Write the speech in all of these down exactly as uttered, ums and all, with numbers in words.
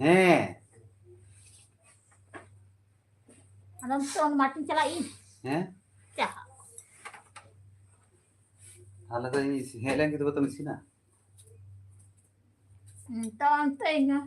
ᱦᱮᱸ᱾ ᱟᱫᱚ ᱱᱤᱛᱚᱜ ᱢᱟᱴᱤᱧ ᱪᱟᱞᱟᱜ ᱤᱧ᱾ ᱦᱮᱸ? ᱪᱟ᱾ ᱛᱟᱦᱞᱮ ᱫᱚ ᱤᱧ ᱦᱮᱡ ᱞᱮᱱ ᱜᱮ ᱛᱚᱵᱮ ᱛᱚᱢ ᱤᱥᱤᱱᱟ? ᱦᱩᱸ, ᱛᱚ ᱚᱱᱛᱮ ᱤᱧ ᱦᱚᱸ᱾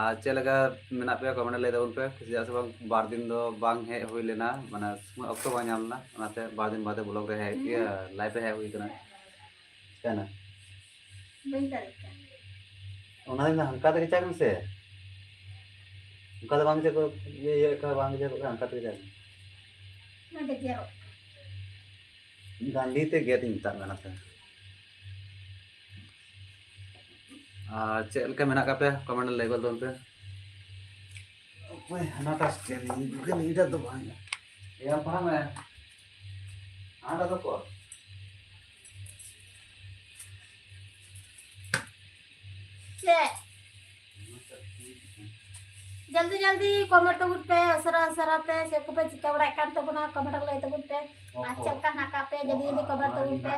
ᱟᱨ ᱪᱮᱫ ᱞᱮᱠᱟ ᱢᱮᱱᱟᱜ ᱯᱮᱭᱟ, ᱠᱚᱢᱮᱱᱴ ᱨᱮ ᱞᱟᱹᱭ ᱛᱟᱵᱚᱱ ᱯᱮ᱾ ᱪᱮᱫᱟᱜ ᱥᱮ ᱵᱟᱝ, ᱵᱟᱨ ᱫᱤᱱ ᱫᱚ ᱵᱟᱝ ᱦᱮᱡ ᱦᱩᱭ ᱞᱮᱱᱟ, ᱢᱟᱱᱮ ᱥᱚᱢᱚᱭ ᱚᱠᱛᱚ ᱵᱟᱝ ᱧᱟᱢ ᱞᱮᱱᱟ, ᱚᱱᱟᱛᱮ ᱵᱟᱨ ᱫᱤᱱ ᱵᱟᱫᱮ ᱵᱞᱚᱜ ᱨᱮ ᱦᱮᱡ, ᱤᱭᱟᱹ, ᱞᱟᱭᱤᱵᱷ ᱨᱮ ᱦᱮᱡ ᱦᱩᱭ ᱠᱟᱱᱟ᱾ ᱪᱤᱠᱟᱹᱭᱮᱱᱟ? ᱵᱟᱹᱧ ᱫᱟᱲᱮᱭᱟᱜ ᱠᱟᱱᱟ᱾ ᱚᱱᱟ ᱫᱚ ᱦᱟᱱᱠᱟ ᱛᱮᱜᱮ ᱪᱟᱜᱽ ᱢᱮᱥᱮ᱾ ᱚᱱᱠᱟ ᱫᱚ ᱵᱟᱝ ᱪᱟᱜᱽ, ᱤᱭᱟᱹ, ᱤᱭᱟᱹ ᱞᱮᱠᱟ ᱵᱟᱝ ᱪᱟᱜᱽ ᱠᱟᱱᱟ, ᱦᱟᱱᱠᱟ ᱛᱮᱜᱮ ᱪᱟᱜᱽ ᱢᱮ᱾ ᱚᱱᱟ ᱫᱚ ᱜᱮᱨᱚᱜ ᱠᱟᱱᱟ᱾ ᱜᱟᱱᱰᱤ ᱛᱮ ᱜᱮᱫ ᱤᱧ ᱢᱮᱛᱟᱜ ᱠᱟᱱᱟ ᱯᱮ᱾ ᱟᱨ ᱪᱮᱫ ᱞᱮᱠᱟ ᱢᱮᱱᱟᱜ ᱠᱟᱜ ᱯᱮᱭᱟ? ᱠᱚᱢᱮᱱᱴ ᱨᱮ ᱞᱟᱹᱭ ᱜᱚᱫ ᱛᱟᱵᱚᱱ ᱯᱮ᱾ ᱚᱠᱚᱭ ᱦᱟᱱᱟᱴᱟᱜ ᱥᱴᱮᱱ ᱜᱟᱹᱰᱤ ᱫᱚ ᱵᱟᱝ᱾ ᱮᱭᱟ, ᱯᱟᱲᱦᱟᱜ ᱢᱮ᱾ ᱦᱟᱱᱟᱴᱟᱜ ᱫᱚ ᱚᱠᱚᱭ? ᱪᱮᱫ? ᱡᱚᱞᱫᱤ ᱡᱚᱞᱫᱤ ᱠᱚᱢᱮᱱᱴ ᱛᱟᱵᱚᱱ ᱯᱮ, ᱩᱥᱟᱹᱨᱟ ᱩᱥᱟᱹᱨᱟ ᱛᱮ᱾ ᱪᱮᱫ ᱠᱚᱯᱮ ᱪᱤᱠᱟᱹ ᱵᱟᱲᱟᱭᱮᱫ ᱠᱟᱱ ᱛᱟᱵᱚᱱᱟ? ᱠᱚᱢᱮᱱᱴ ᱨᱮ ᱞᱟᱹᱭ ᱛᱟᱵᱚᱱ ᱯᱮ᱾ ᱟᱨ ᱪᱮᱫ ᱞᱮᱠᱟ ᱦᱮᱱᱟᱜ ᱠᱟᱜ ᱯᱮ? ᱡᱚᱞᱫᱤ ᱡᱚᱞᱫᱤ ᱠᱚᱢᱮᱱᱴ ᱛᱟᱵᱚᱱ ᱯᱮ᱾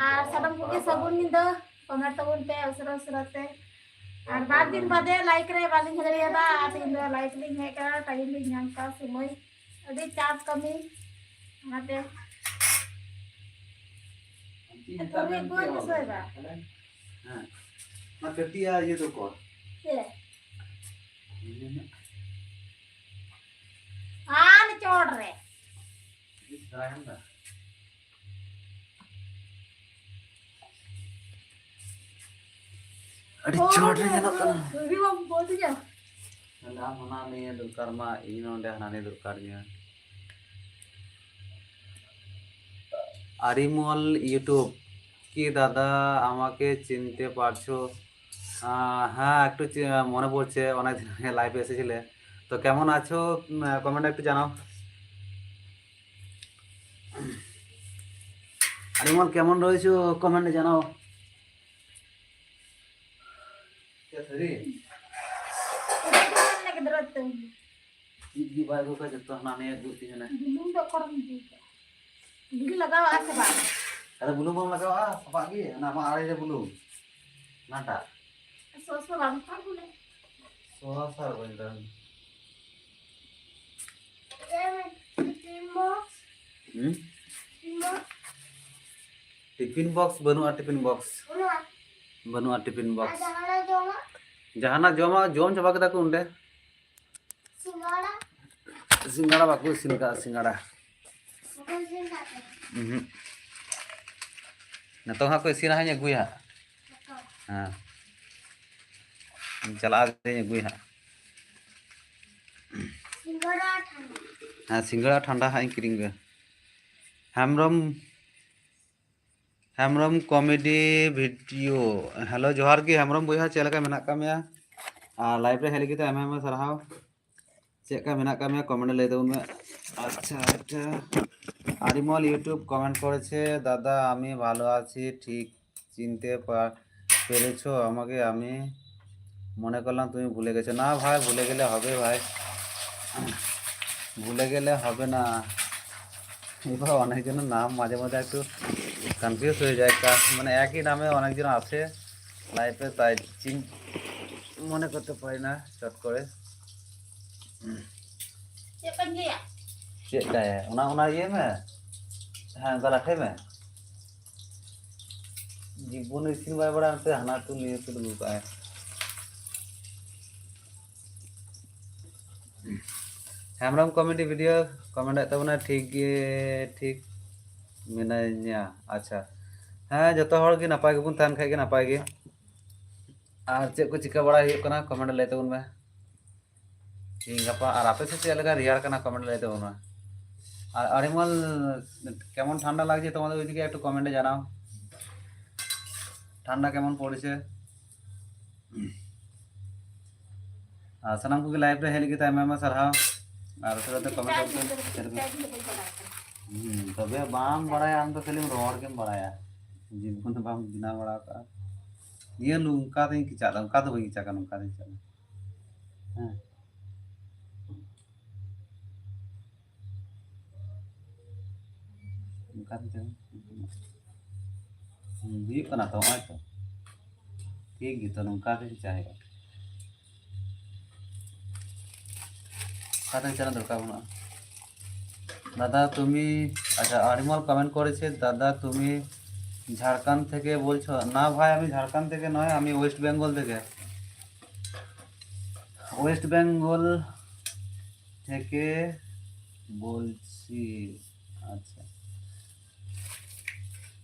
ᱟᱨ ᱥᱟᱱᱟᱢ ᱠᱚᱜᱮ ᱥᱟᱹᱜᱩᱱ ᱧᱤᱫᱟᱹ᱾ ᱠᱚᱢᱮᱱᱴ ᱛᱟᱵᱚᱱ ᱯᱮ ᱩᱥᱟᱹᱨᱟ ᱩᱥᱟᱹᱨᱟ ᱛᱮ᱾ ᱟᱨ ᱵᱟᱨ ᱫᱤᱱ ᱵᱟᱫᱮ ᱞᱟᱭᱤᱵᱷ ᱨᱮ ᱵᱟᱹᱞᱤᱧ ᱦᱮᱡ ᱫᱟᱲᱮᱭᱟᱫᱟ, ᱟᱨ ᱛᱮᱦᱮᱧ ᱫᱚ ᱞᱟᱭᱤᱵᱷ ᱞᱤᱧ ᱦᱮᱡ ᱠᱟᱱᱟ, ᱴᱟᱭᱤᱢ ᱞᱤᱧ ᱧᱟᱢ ᱠᱟᱜ, ᱥᱚᱢᱚᱭ ᱟᱹᱰᱤ ᱪᱟᱯ ᱠᱟᱹᱢᱤ, ᱚᱱᱟᱛᱮ᱾ ᱪᱮᱫ ᱢᱮᱛᱟᱜ ᱢᱮ ᱠᱩᱲᱤ ᱠᱚ ᱟᱢ ᱫᱚ? ᱦᱮᱸ᱾ ᱚᱱᱟ ᱠᱟᱹᱴᱤᱡ ᱟᱜ ᱤᱭᱟᱹ ᱫᱚ ᱚᱠᱚᱭ? ᱪᱮᱫ? ᱤᱭᱟᱹ ᱢᱮ᱾ ᱟᱨ ᱪᱚᱴ ᱨᱮ᱾ ᱤᱥ, ᱫᱟᱭᱟ ᱠᱟᱱ ᱫᱟ᱾ ᱟᱹᱰᱤ ᱪᱚᱴ ᱨᱮ ᱧᱮᱞᱚᱜ ᱠᱟᱱᱟ᱾ ᱵᱷᱤᱰᱤᱭᱳ ᱵᱟᱢ ᱯᱳᱥᱴ ᱜᱮᱭᱟ? ᱛᱟᱦᱞᱮ ᱟᱢ ᱦᱟᱱᱟ ᱱᱤᱭᱟᱹ ᱫᱚᱨᱠᱟᱨ ᱢᱟ, ᱤᱧ ᱱᱚᱰᱮ ᱦᱟᱱᱟ ᱱᱤᱭᱟᱹ ᱫᱚᱨᱠᱟᱨ ᱤᱧᱟᱹ᱾ ᱟᱨᱤᱢᱚᱞ YouTube, কি দাদা আমাকে চিনতে পারছো? আহ, হ্যাঁ, একটু চি-, মনে পড়ছে, অনেক দিন আগে লাইভে এসেছিলে। তো কেমন আছো? উম, কমেন্টে একটু জানাও। আরিমল, কেমন রয়েছো? কমেন্টে জানাও। ᱪᱮᱫ ᱥᱟᱹᱨᱤ? ᱪᱮᱫ ᱜᱮ ᱵᱟᱭ ᱟᱹᱜᱩ ᱠᱟᱜ, ᱡᱚᱛᱚ ᱦᱟᱱᱟ ᱱᱤᱭᱟᱹ ᱟᱹᱜᱩ ᱛᱤᱧ ᱢᱮ᱾ ᱵᱩᱞᱩᱝ ᱫᱚ ᱚᱠᱟᱨᱮᱢ ᱤᱫᱤ ᱠᱟᱜᱼᱟ? ᱵᱩᱞᱩᱝ ᱞᱟᱜᱟᱣᱟᱜᱼᱟ ᱥᱮ ᱵᱟᱝ? ᱟᱫᱚ ᱵᱩᱞᱩᱝ ᱵᱟᱢ ᱞᱟᱜᱟᱣᱟᱜᱼᱟ, ᱥᱟᱵᱟᱜ ᱜᱮ, ᱚᱱᱟ ᱟᱢᱟᱜ ᱟᱲᱮ ᱨᱮ ᱵᱩᱞᱩᱝ᱾ ᱚᱱᱟᱴᱟᱜ᱾ ᱥᱚᱥ ᱦᱚᱸ ᱵᱟᱝ ᱠᱷᱟᱱ ᱵᱚᱞᱮ᱾ ᱥᱚᱥ ᱟᱨ ᱵᱟᱹᱧ ᱫᱟᱢ᱾ ᱦᱩᱸ? ᱴᱤᱯᱷᱤᱱ ᱵᱚᱠᱥ ᱵᱟᱹᱱᱩᱜᱼᱟ, ᱴᱤᱯᱷᱤᱱ ᱵᱚᱠᱥ᱾ ᱵᱟᱹᱱᱩᱜᱼᱟ᱾ ᱵᱟᱹᱱᱩᱜᱼᱟ ᱴᱤᱯᱷᱤᱱ ᱵᱚᱠᱥ᱾ ᱟᱨ ᱡᱟᱦᱟᱸ ᱨᱮ ᱡᱚᱢᱟ? ᱡᱟᱦᱟᱱᱟᱜ ᱡᱚᱢᱟᱜ ᱡᱚᱢ ᱪᱟᱵᱟ ᱠᱮᱫᱟ ᱠᱚ ᱚᱸᱰᱮ᱾ ᱥᱤᱸᱜᱟᱲᱟ᱾ ᱥᱤᱸᱜᱟᱲᱟ ᱵᱟᱠᱚ ᱤᱥᱤᱱ ᱠᱟᱜᱼᱟ, ᱥᱤᱸᱜᱟᱲᱟ᱾ ᱵᱟᱠᱚ ᱤᱥᱤᱱ ᱠᱟᱜ ᱛᱮ᱾ ᱩᱦᱩᱸ᱾ ᱱᱤᱛᱚᱝ ᱦᱟᱸᱜ ᱠᱚ ᱤᱥᱤᱱᱟ, ᱦᱟᱸᱜ ᱤᱧ ᱟᱹᱜᱩᱭᱟ ᱦᱟᱸᱜ᱾ ᱱᱤᱛᱚᱝ᱾ ᱦᱮᱸ᱾ ᱤᱧ ᱪᱟᱞᱟᱜᱼᱟ, ᱟᱹᱜᱩᱭᱟ ᱦᱟᱸᱜ᱾ ᱥᱤᱸᱜᱟᱲᱟ ᱴᱷᱟᱱᱰᱟ᱾ ᱦᱮᱸ, ᱥᱤᱸᱜᱟᱲᱟ ᱴᱷᱟᱱᱰᱟ ᱦᱟᱸᱜ ᱤᱧ ᱠᱤᱨᱤᱧ ᱟᱹᱜᱩᱭᱟ᱾ Hembrom, Hembrom comedy video᱾ Hello, ᱡᱚᱦᱟᱨ ᱜᱮ ᱦᱮᱢᱵᱨᱚᱢ ᱵᱚᱭᱦᱟ, ᱪᱮᱫ ᱞᱮᱠᱟ ᱢᱮᱱᱟᱜ ᱟᱠᱟᱫ ᱢᱮᱭᱟ? ᱟᱨ live ᱨᱮ ᱦᱮᱡ ᱞᱟᱹᱜᱤᱫ ᱛᱮ ᱟᱭᱢᱟ ᱟᱭᱢᱟ ᱥᱟᱨᱦᱟᱣ᱾ ᱪᱮᱫ ᱞᱮᱠᱟ ᱢᱮᱱᱟᱜ ᱟᱠᱟᱫ ᱢᱮᱭᱟ, comment ᱨᱮ ᱞᱟᱹᱭ ᱛᱟᱵᱚᱱ ᱢᱮ᱾ ᱟᱪᱪᱷᱟ, ᱟᱪᱪᱷᱟ, ᱟᱨᱤᱢᱚᱞ YouTube comment করেছে, "দাদা, আমি ভালো আছি, ঠিক চিনতে পা-, পেরেছো আমাকে? আমি মনে করলাম তুমি ভুলে গেছো।" না ভাই, ভুলে গেলে হবে ভাই, ভুলে গেলে হবে না। এবার অনেকজনের নাম মাঝে মাঝে একটু কনফিউজ হয়ে যায়, কা-, মানে একই নামে অনেকজন আছে লাইভে, তাই চিন-, মনে করতে পারি না চট করে। ᱪᱮᱫ ᱠᱟᱭᱟ? ᱚᱱᱟ, ᱚᱱᱟ ᱤᱭᱟᱹᱭ ᱢᱮ᱾ ᱦᱮᱸ, ᱚᱱᱠᱟ ᱞᱟᱴᱷᱮᱭ ᱢᱮ᱾ ᱡᱤᱵᱚᱱ ᱤᱥᱤᱱ ᱵᱟᱭ ᱵᱟᱲᱟᱭᱟ, ᱚᱱᱛᱮ ᱦᱟᱱᱟ ᱛᱩ ᱱᱤᱭᱟᱹ ᱛᱩ ᱫᱩᱲᱩᱵ ᱠᱟᱜᱼᱟᱭ᱾ ᱦᱮᱢᱵᱨᱚᱢ comedy video comment ᱮᱫ ᱛᱟᱵᱚᱱᱟ, ᱴᱷᱤᱠ ᱜᱮ, ᱴᱷᱤᱠ ᱢᱤᱱᱟᱹᱧᱟ᱾ ᱟᱪᱪᱷᱟ, ᱦᱮᱸ, ᱡᱚᱛᱚ ᱦᱚᱲ ᱜᱮ ᱱᱟᱯᱟᱭ ᱜᱮᱵᱚᱱ ᱛᱟᱦᱮᱱ ᱠᱷᱟᱡ ᱜᱮ ᱱᱟᱯᱟᱭ ᱜᱮ᱾ ᱟᱨ ᱪᱮᱫ ᱠᱚ ᱪᱤᱠᱟᱹ ᱵᱟᱲᱟᱭ ᱦᱩᱭᱩᱜ ᱠᱟᱱᱟ, comment ᱨᱮ ᱞᱟᱹᱭ ᱛᱟᱵᱚᱱ ᱢᱮ᱾ ᱛᱮᱦᱮᱧ ᱜᱟᱯᱟ ᱟᱨ ᱟᱯᱮ ᱥᱮᱫ ᱪᱮᱫ ᱞᱮᱠᱟ ᱨᱮᱭᱟᱲ ᱠᱟᱱᱟ, comment ᱨᱮ ᱞᱟᱹᱭ ᱛᱟᱵᱚᱱ ᱢᱮ᱾ ᱟᱨ ᱟᱨᱤᱢᱚᱞ, কেমন ঠান্ডা লাগছে তোমাদের ওইদিকে, একটু comment এ জানাও। ঠান্ডা কেমন পড়েছে? ᱟᱨ ᱥᱟᱱᱟᱢ ᱠᱚᱜᱮ live ᱨᱮ ᱦᱮᱡ ᱞᱟᱹᱜᱤᱫ ᱛᱮ ᱟᱭᱢᱟ ᱟᱭᱢᱟ ᱥᱟᱨᱦᱟᱣ᱾ ᱟᱨ ᱩᱥᱟᱹᱨᱟ ᱛᱮ comment ᱠᱚᱯᱮ ᱥᱮᱨ ᱯᱮ᱾ ᱦᱩᱸ, ᱛᱚᱵᱮ ᱵᱟᱢ ᱵᱟᱲᱟᱭᱟ ᱟᱢ ᱫᱚ, ᱠᱷᱟᱹᱞᱤᱢ ᱨᱚᱲ ᱜᱮᱢ ᱵᱟᱲᱟᱭᱟ, ᱡᱤᱵᱚᱱ ᱫᱚ ᱵᱟᱢ ᱵᱮᱱᱟᱣ ᱵᱟᱲᱟ ᱟᱠᱟᱜᱼᱟ᱾ ᱤᱭᱟᱹ ᱱᱚᱝᱠᱟ ᱛᱤᱧ ᱠᱮᱪᱟᱜ ᱫᱟ, ᱚᱱᱠᱟ ᱫᱚ ᱵᱟᱹᱧ ᱠᱮᱪᱟᱜ ᱠᱟᱱᱟ, ᱱᱚᱝᱠᱟ ᱛᱤᱧ ᱠᱮᱪᱟᱜ ᱠᱟᱱᱟ᱾ ᱦᱮᱸ᱾ ᱚᱱᱠᱟ ᱛᱮ ᱦᱩᱭᱩᱜ ᱠᱟᱱᱟ ᱛᱚ, ᱱᱚᱜᱼᱚᱭ ᱛᱚ᱾ ᱴᱷᱤᱠ ᱜᱮᱛᱚ, ᱱᱚᱝᱠᱟ ᱛᱮ ᱪᱟᱦᱮ᱾ ᱚᱠᱟ ᱛᱮ ᱪᱟᱞᱟᱜ ᱫᱚᱨᱠᱟᱨ ᱵᱟᱹᱱᱩᱜᱼᱟ᱾ দাদা তুমি, আচ্ছা, আরিমল comment করেছে, "দাদা তুমি ঝাড়খণ্ড থেকে বলছো?" না ভাই, আমি ঝাড়খণ্ড থেকে নয়, আমি ওয়েস্ট বেঙ্গল থেকে। ওয়েস্ট বেঙ্গল থেকে বলছি। আচ্ছা।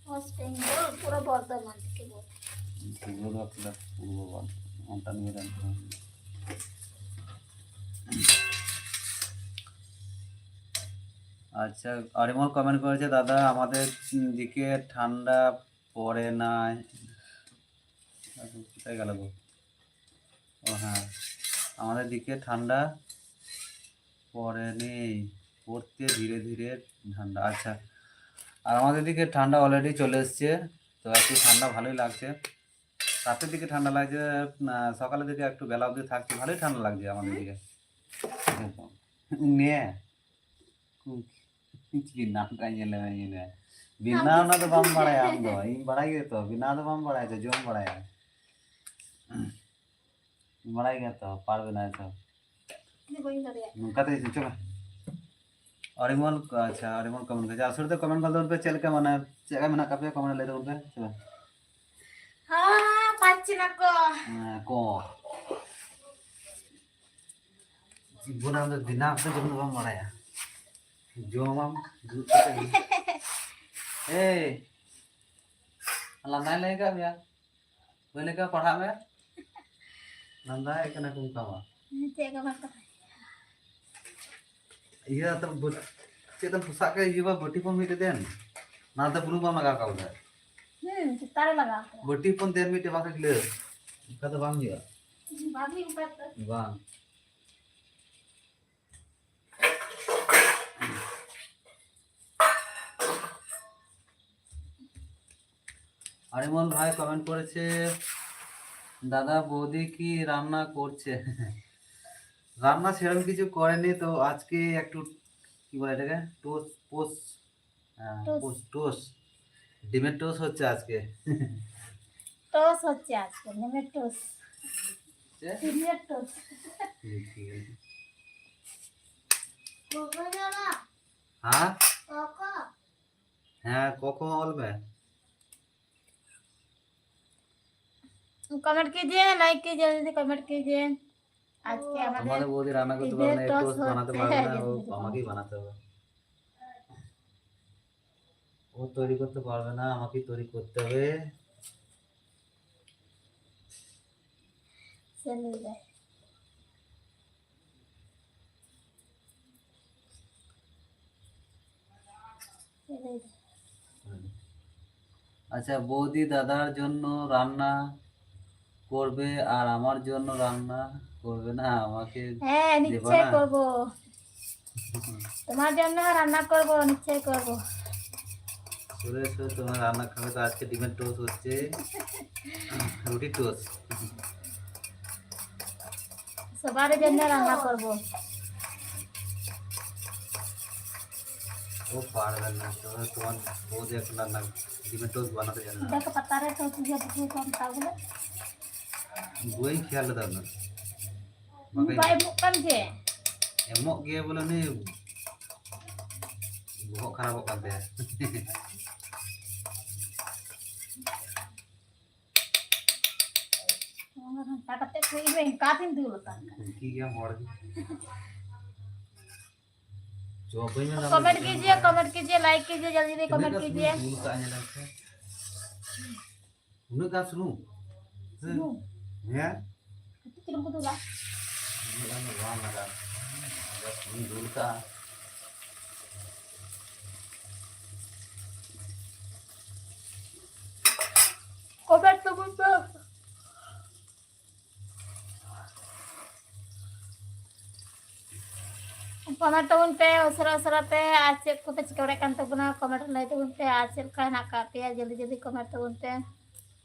ওয়েস্ট বেঙ্গল, পূর্ব বর্ধমান থেকে বলছি। পূর্ব বর্ধমান, পূর্ব বর্ধমান, ওটা নিয়ে জানতে হবে। আচ্ছা, আরিমল কমেন্ট করেছে, "দাদা, আমাদের দিকে ঠান্ডা পড়ে না।" কোথায় গেল গো? ও হ্যাঁ, "আমাদের দিকে ঠান্ডা পড়ে নেই, পড়তে ধীরে ধীরে ঠান্ডা।" আচ্ছা, আর আমাদের দিকে ঠান্ডা অলরেডি চলে এসছে, তো একটু ঠান্ডা ভালোই লাগছে। রাতের দিকে ঠান্ডা লাগছে, আহ, সকালের দিকে একটু বেলা অবধি থাকছে, ভালোই ঠান্ডা লাগছে আমাদের দিকে। নে, ᱵᱮᱱᱟᱣ ᱠᱟᱜ ᱧᱮᱞ ᱢᱮ, ᱧᱮᱞ ᱢᱮ᱾ ᱵᱮᱱᱟᱣ ᱚᱱᱟ ᱫᱚ ᱵᱟᱢ ᱵᱟᱲᱟᱭᱟ ᱟᱢ ᱫᱚ᱾ ᱤᱧ ᱵᱟᱲᱟᱭ ᱜᱮᱭᱟ ᱛᱚ, ᱵᱮᱱᱟᱣ ᱫᱚ ᱵᱟᱢ ᱵᱟᱲᱟᱭᱟ ᱛᱚ, ᱡᱚᱢ ᱵᱟᱲᱟᱭᱟ᱾ ᱵᱟᱲᱟᱭ ᱜᱮᱭᱟ ᱛᱚ, ᱯᱟᱨ ᱵᱮᱱᱟᱣ ᱛᱚ᱾ ᱤᱧ ᱫᱚ ᱵᱟᱹᱧ ᱫᱟᱲᱮᱭᱟᱜ᱾ ᱱᱚᱝᱠᱟ ᱛᱮ ᱪᱚ᱾ ᱟᱨᱤᱢᱚᱞ, ᱟᱪᱪᱷᱟ, ᱟᱨᱤᱢᱚᱞ ᱠᱚᱢᱮᱱᱴ ᱠᱟᱫᱟ᱾ ᱟᱥᱚᱞ ᱛᱮ ᱠᱚᱢᱮᱱᱴ ᱠᱚ ᱫᱚ ᱯᱮ ᱪᱮᱫ ᱞᱮᱠᱟ, ᱢᱟᱱᱮ, ᱪᱮᱫ ᱞᱮᱠᱟ ᱢᱮᱱᱟᱜ ᱠᱟᱜ ᱯᱮᱭᱟ? ᱠᱚᱢᱮᱱᱴ ᱞᱟᱹᱭ ᱛᱟᱵᱚᱱ ᱯᱮ᱾ ᱪᱚ᱾ ᱦᱮᱸ, ᱯᱟᱸᱪ ᱪᱤᱱᱟ ᱠᱚ᱾ ᱦᱮᱸ, ᱠᱚ᱾ ᱡᱤᱵᱚᱱ ᱟᱢ ᱫᱚ ᱵᱮᱱᱟᱣ ᱠᱟᱛᱮ ᱡᱚᱢ ᱫᱚ ᱵᱟᱢ ᱵᱟᱲᱟᱭᱟ᱾ ᱡᱚᱢᱟᱢ, ᱫᱩᱲᱩᱵ ᱠᱟᱛᱮ᱾ ᱮᱭ, ᱞᱟᱸᱫᱟᱭ ᱞᱟᱹᱭ ᱠᱟᱜ ᱢᱮᱭᱟ᱾ ᱵᱟᱹᱧ ᱞᱟᱹᱭ ᱠᱟᱜ, ᱯᱟᱲᱦᱟᱜ ᱢᱮ᱾ ᱞᱟᱸᱫᱟᱭ ᱠᱟᱱᱟ ᱠᱚ ᱚᱱᱠᱟ ᱢᱟ᱾ ᱪᱮᱫ ᱜᱮ ᱵᱟᱝ ᱠᱟᱛᱷᱟ᱾ ᱤᱭᱟᱹ ᱛᱚ ᱵᱩ-, ᱪᱮᱫ ᱛᱮᱢ ᱯᱚᱥᱟᱜ ᱠᱟᱜ, ᱤᱭᱟᱹ ᱵᱟ, ᱵᱟᱹᱴᱤ ᱠᱚᱢ ᱢᱤᱫ ᱫᱮᱱ᱾ ᱚᱱᱟ ᱫᱚ ᱵᱩᱞᱩᱝ ᱵᱟᱢ ᱞᱟᱜᱟᱣ ᱠᱟᱣᱫᱟ᱾ ᱦᱩᱸ, ᱪᱮᱛᱟᱱ ᱨᱮ ᱞᱟᱜᱟᱣ ᱠᱟᱜ᱾ ᱵᱟᱹᱴᱤ ᱦᱚᱯᱚᱱ ᱫᱮᱱ ᱢᱤᱫᱴᱮᱡ ᱵᱟᱝ ᱠᱷᱟᱡ ᱜᱤᱞᱟᱹᱥ᱾ ᱚᱱᱠᱟ ᱫᱚ ᱵᱟᱝ ᱦᱩᱭᱩᱜᱼᱟ᱾ ᱵᱟᱝ ᱦᱩᱭᱩᱜᱼᱟ ᱛᱚ᱾ ᱵᱟᱝ᱾ আরিমল ভাই কমেন্ট করেছে, "দাদা, বৌদি কি রান্না করছে?" রান্না সেরকম কিছু করেনি, তো আজকে একটু, কি বলে এটাকে, টোস্ট, পোস্ট, হ্যাঁ, টোস্ট। পোস্ট, টোস্ট, ডিমের টোস্ট হচ্ছে আজকে। টোস্ট হচ্ছে আজকে, ডিমের টোস্ট। হচ্ছে? ডিমের টোস্ট। হুম, ঠিক আছে। हाँ? हाँ, कोको हॉल में। कमेंट कीजिए, लाइक कीजिए, जल्दी कमेंट कीजिए। আজকে আমাদের আমাদের বৌদি রান্না করতে পারে না, টোস্ট টোস্ট বানাতে হচ্ছে। পারে না, ও আমাকেই বানাতে হবে। ও তৈরি করতে পারবে না, আমাকেই তৈরি করতে হবে। চলে যায়। আচ্ছা, বৌদি দাদার জন্য রান্না করবে আর আমার জন্য রান্না করবে না, আমাকে হ্যাঁ, দেবা নিশ্চয় না? করব। তোমার জন্য রান্না করব, নিশ্চয় করব। চলে এসো, তোমার রান্না খাবে তো। আজকে ডিমের টোস্ট হচ্ছে, রুটি টোস্ট। সবার জন্য রান্না করব। ও পারবে না, তোমার, তোমার বৌদি এখন রান্না, ডিমের টোস্ট বানাতে জানে না। দেখো, পাতারে তো তুই একটু কম খাবো। বই খেয়াল দাও না। ᱵᱟᱭ ᱮᱢᱚᱜ ᱠᱟᱱ ᱜᱮ᱾ ᱮᱢᱚᱜ ᱜᱮ ᱵᱚᱞᱮ, ᱩᱱᱤ ᱵᱚᱦᱚᱜ ᱠᱷᱟᱨᱟᱯᱚᱜ ᱠᱟᱱ ᱛᱟᱭᱟ᱾ ᱚᱱᱟ ᱜᱷᱟᱱᱴᱟ ᱠᱟᱛᱮ ᱠᱚ ᱤᱧ ᱚᱱᱠᱟ ᱛᱤᱧ ᱫᱩᱞ ᱟᱠᱟᱱ ᱠᱟᱱᱟ᱾ ᱩᱱᱠᱤ ᱜᱮᱭᱟᱢ ᱦᱚᱲ ᱜᱮ᱾ ᱪᱚᱯᱟᱹᱧ ᱢᱮ, ᱠᱚᱢᱮᱱᱴ ᱠᱤᱡᱤᱭᱮ, ᱠᱚᱢᱮᱱᱴ ᱠᱤᱡᱤᱭᱮ, ᱞᱟᱭᱤᱠ ᱠᱤᱡᱤᱭᱮ, ᱡᱚᱞᱫᱤ ᱡᱚᱞᱫᱤ ᱛᱤᱱᱟᱹᱜ ᱠᱚᱢᱮᱱᱴ ᱜᱟᱱ ᱠᱤᱡᱤᱭᱮ᱾ ᱥᱩᱱᱩᱢ ᱫᱩᱞ ᱠᱟᱜᱼᱟ, ᱧᱮᱞ ᱢᱮ ᱥᱮ᱾ ᱥᱩᱱᱩᱢ? ᱦᱮᱸ? ᱠᱟᱹᱴᱤᱡ ᱪᱩᱞᱩᱝ ᱠᱚ ᱫᱩᱞᱟ᱾ ᱩᱱᱟᱹᱜ ᱜᱟᱱ ᱫᱚ ᱵᱟᱝ ᱞᱟᱜᱟᱜᱼᱟ᱾ ᱡᱟᱥᱴ ᱤᱧ ᱫᱩᱞ ᱠᱟᱜᱼᱟ᱾ ᱠᱚᱢᱮᱱᱴ ᱛᱟᱵᱚᱱ ᱯᱮ᱾ ᱠᱚᱢᱮᱱᱴ ᱛᱟᱵᱚᱱ ᱯᱮ ᱩᱥᱟᱹᱨᱟ ᱩᱥᱟᱹᱨᱟ ᱛᱮ, ᱟᱨ ᱪᱮᱫ ᱠᱚᱯᱮ ᱪᱤᱠᱟᱹ ᱵᱟᱲᱟᱭᱮᱫ ᱠᱟᱱ ᱛᱟᱵᱚᱱᱟ, ᱠᱚᱢᱮᱱᱴ ᱨᱮ ᱞᱟᱹᱭ ᱛᱟᱵᱚᱱ ᱯᱮ, ᱟᱨ ᱪᱮᱫ ᱞᱮᱠᱟ ᱦᱮᱱᱟᱜ ᱟᱠᱟᱫ ᱯᱮᱭᱟ, ᱡᱚᱞᱫᱤ ᱡᱚᱞᱫᱤ ᱠᱚᱢᱮᱱᱴ ᱛᱟᱵᱚᱱ ᱯᱮ᱾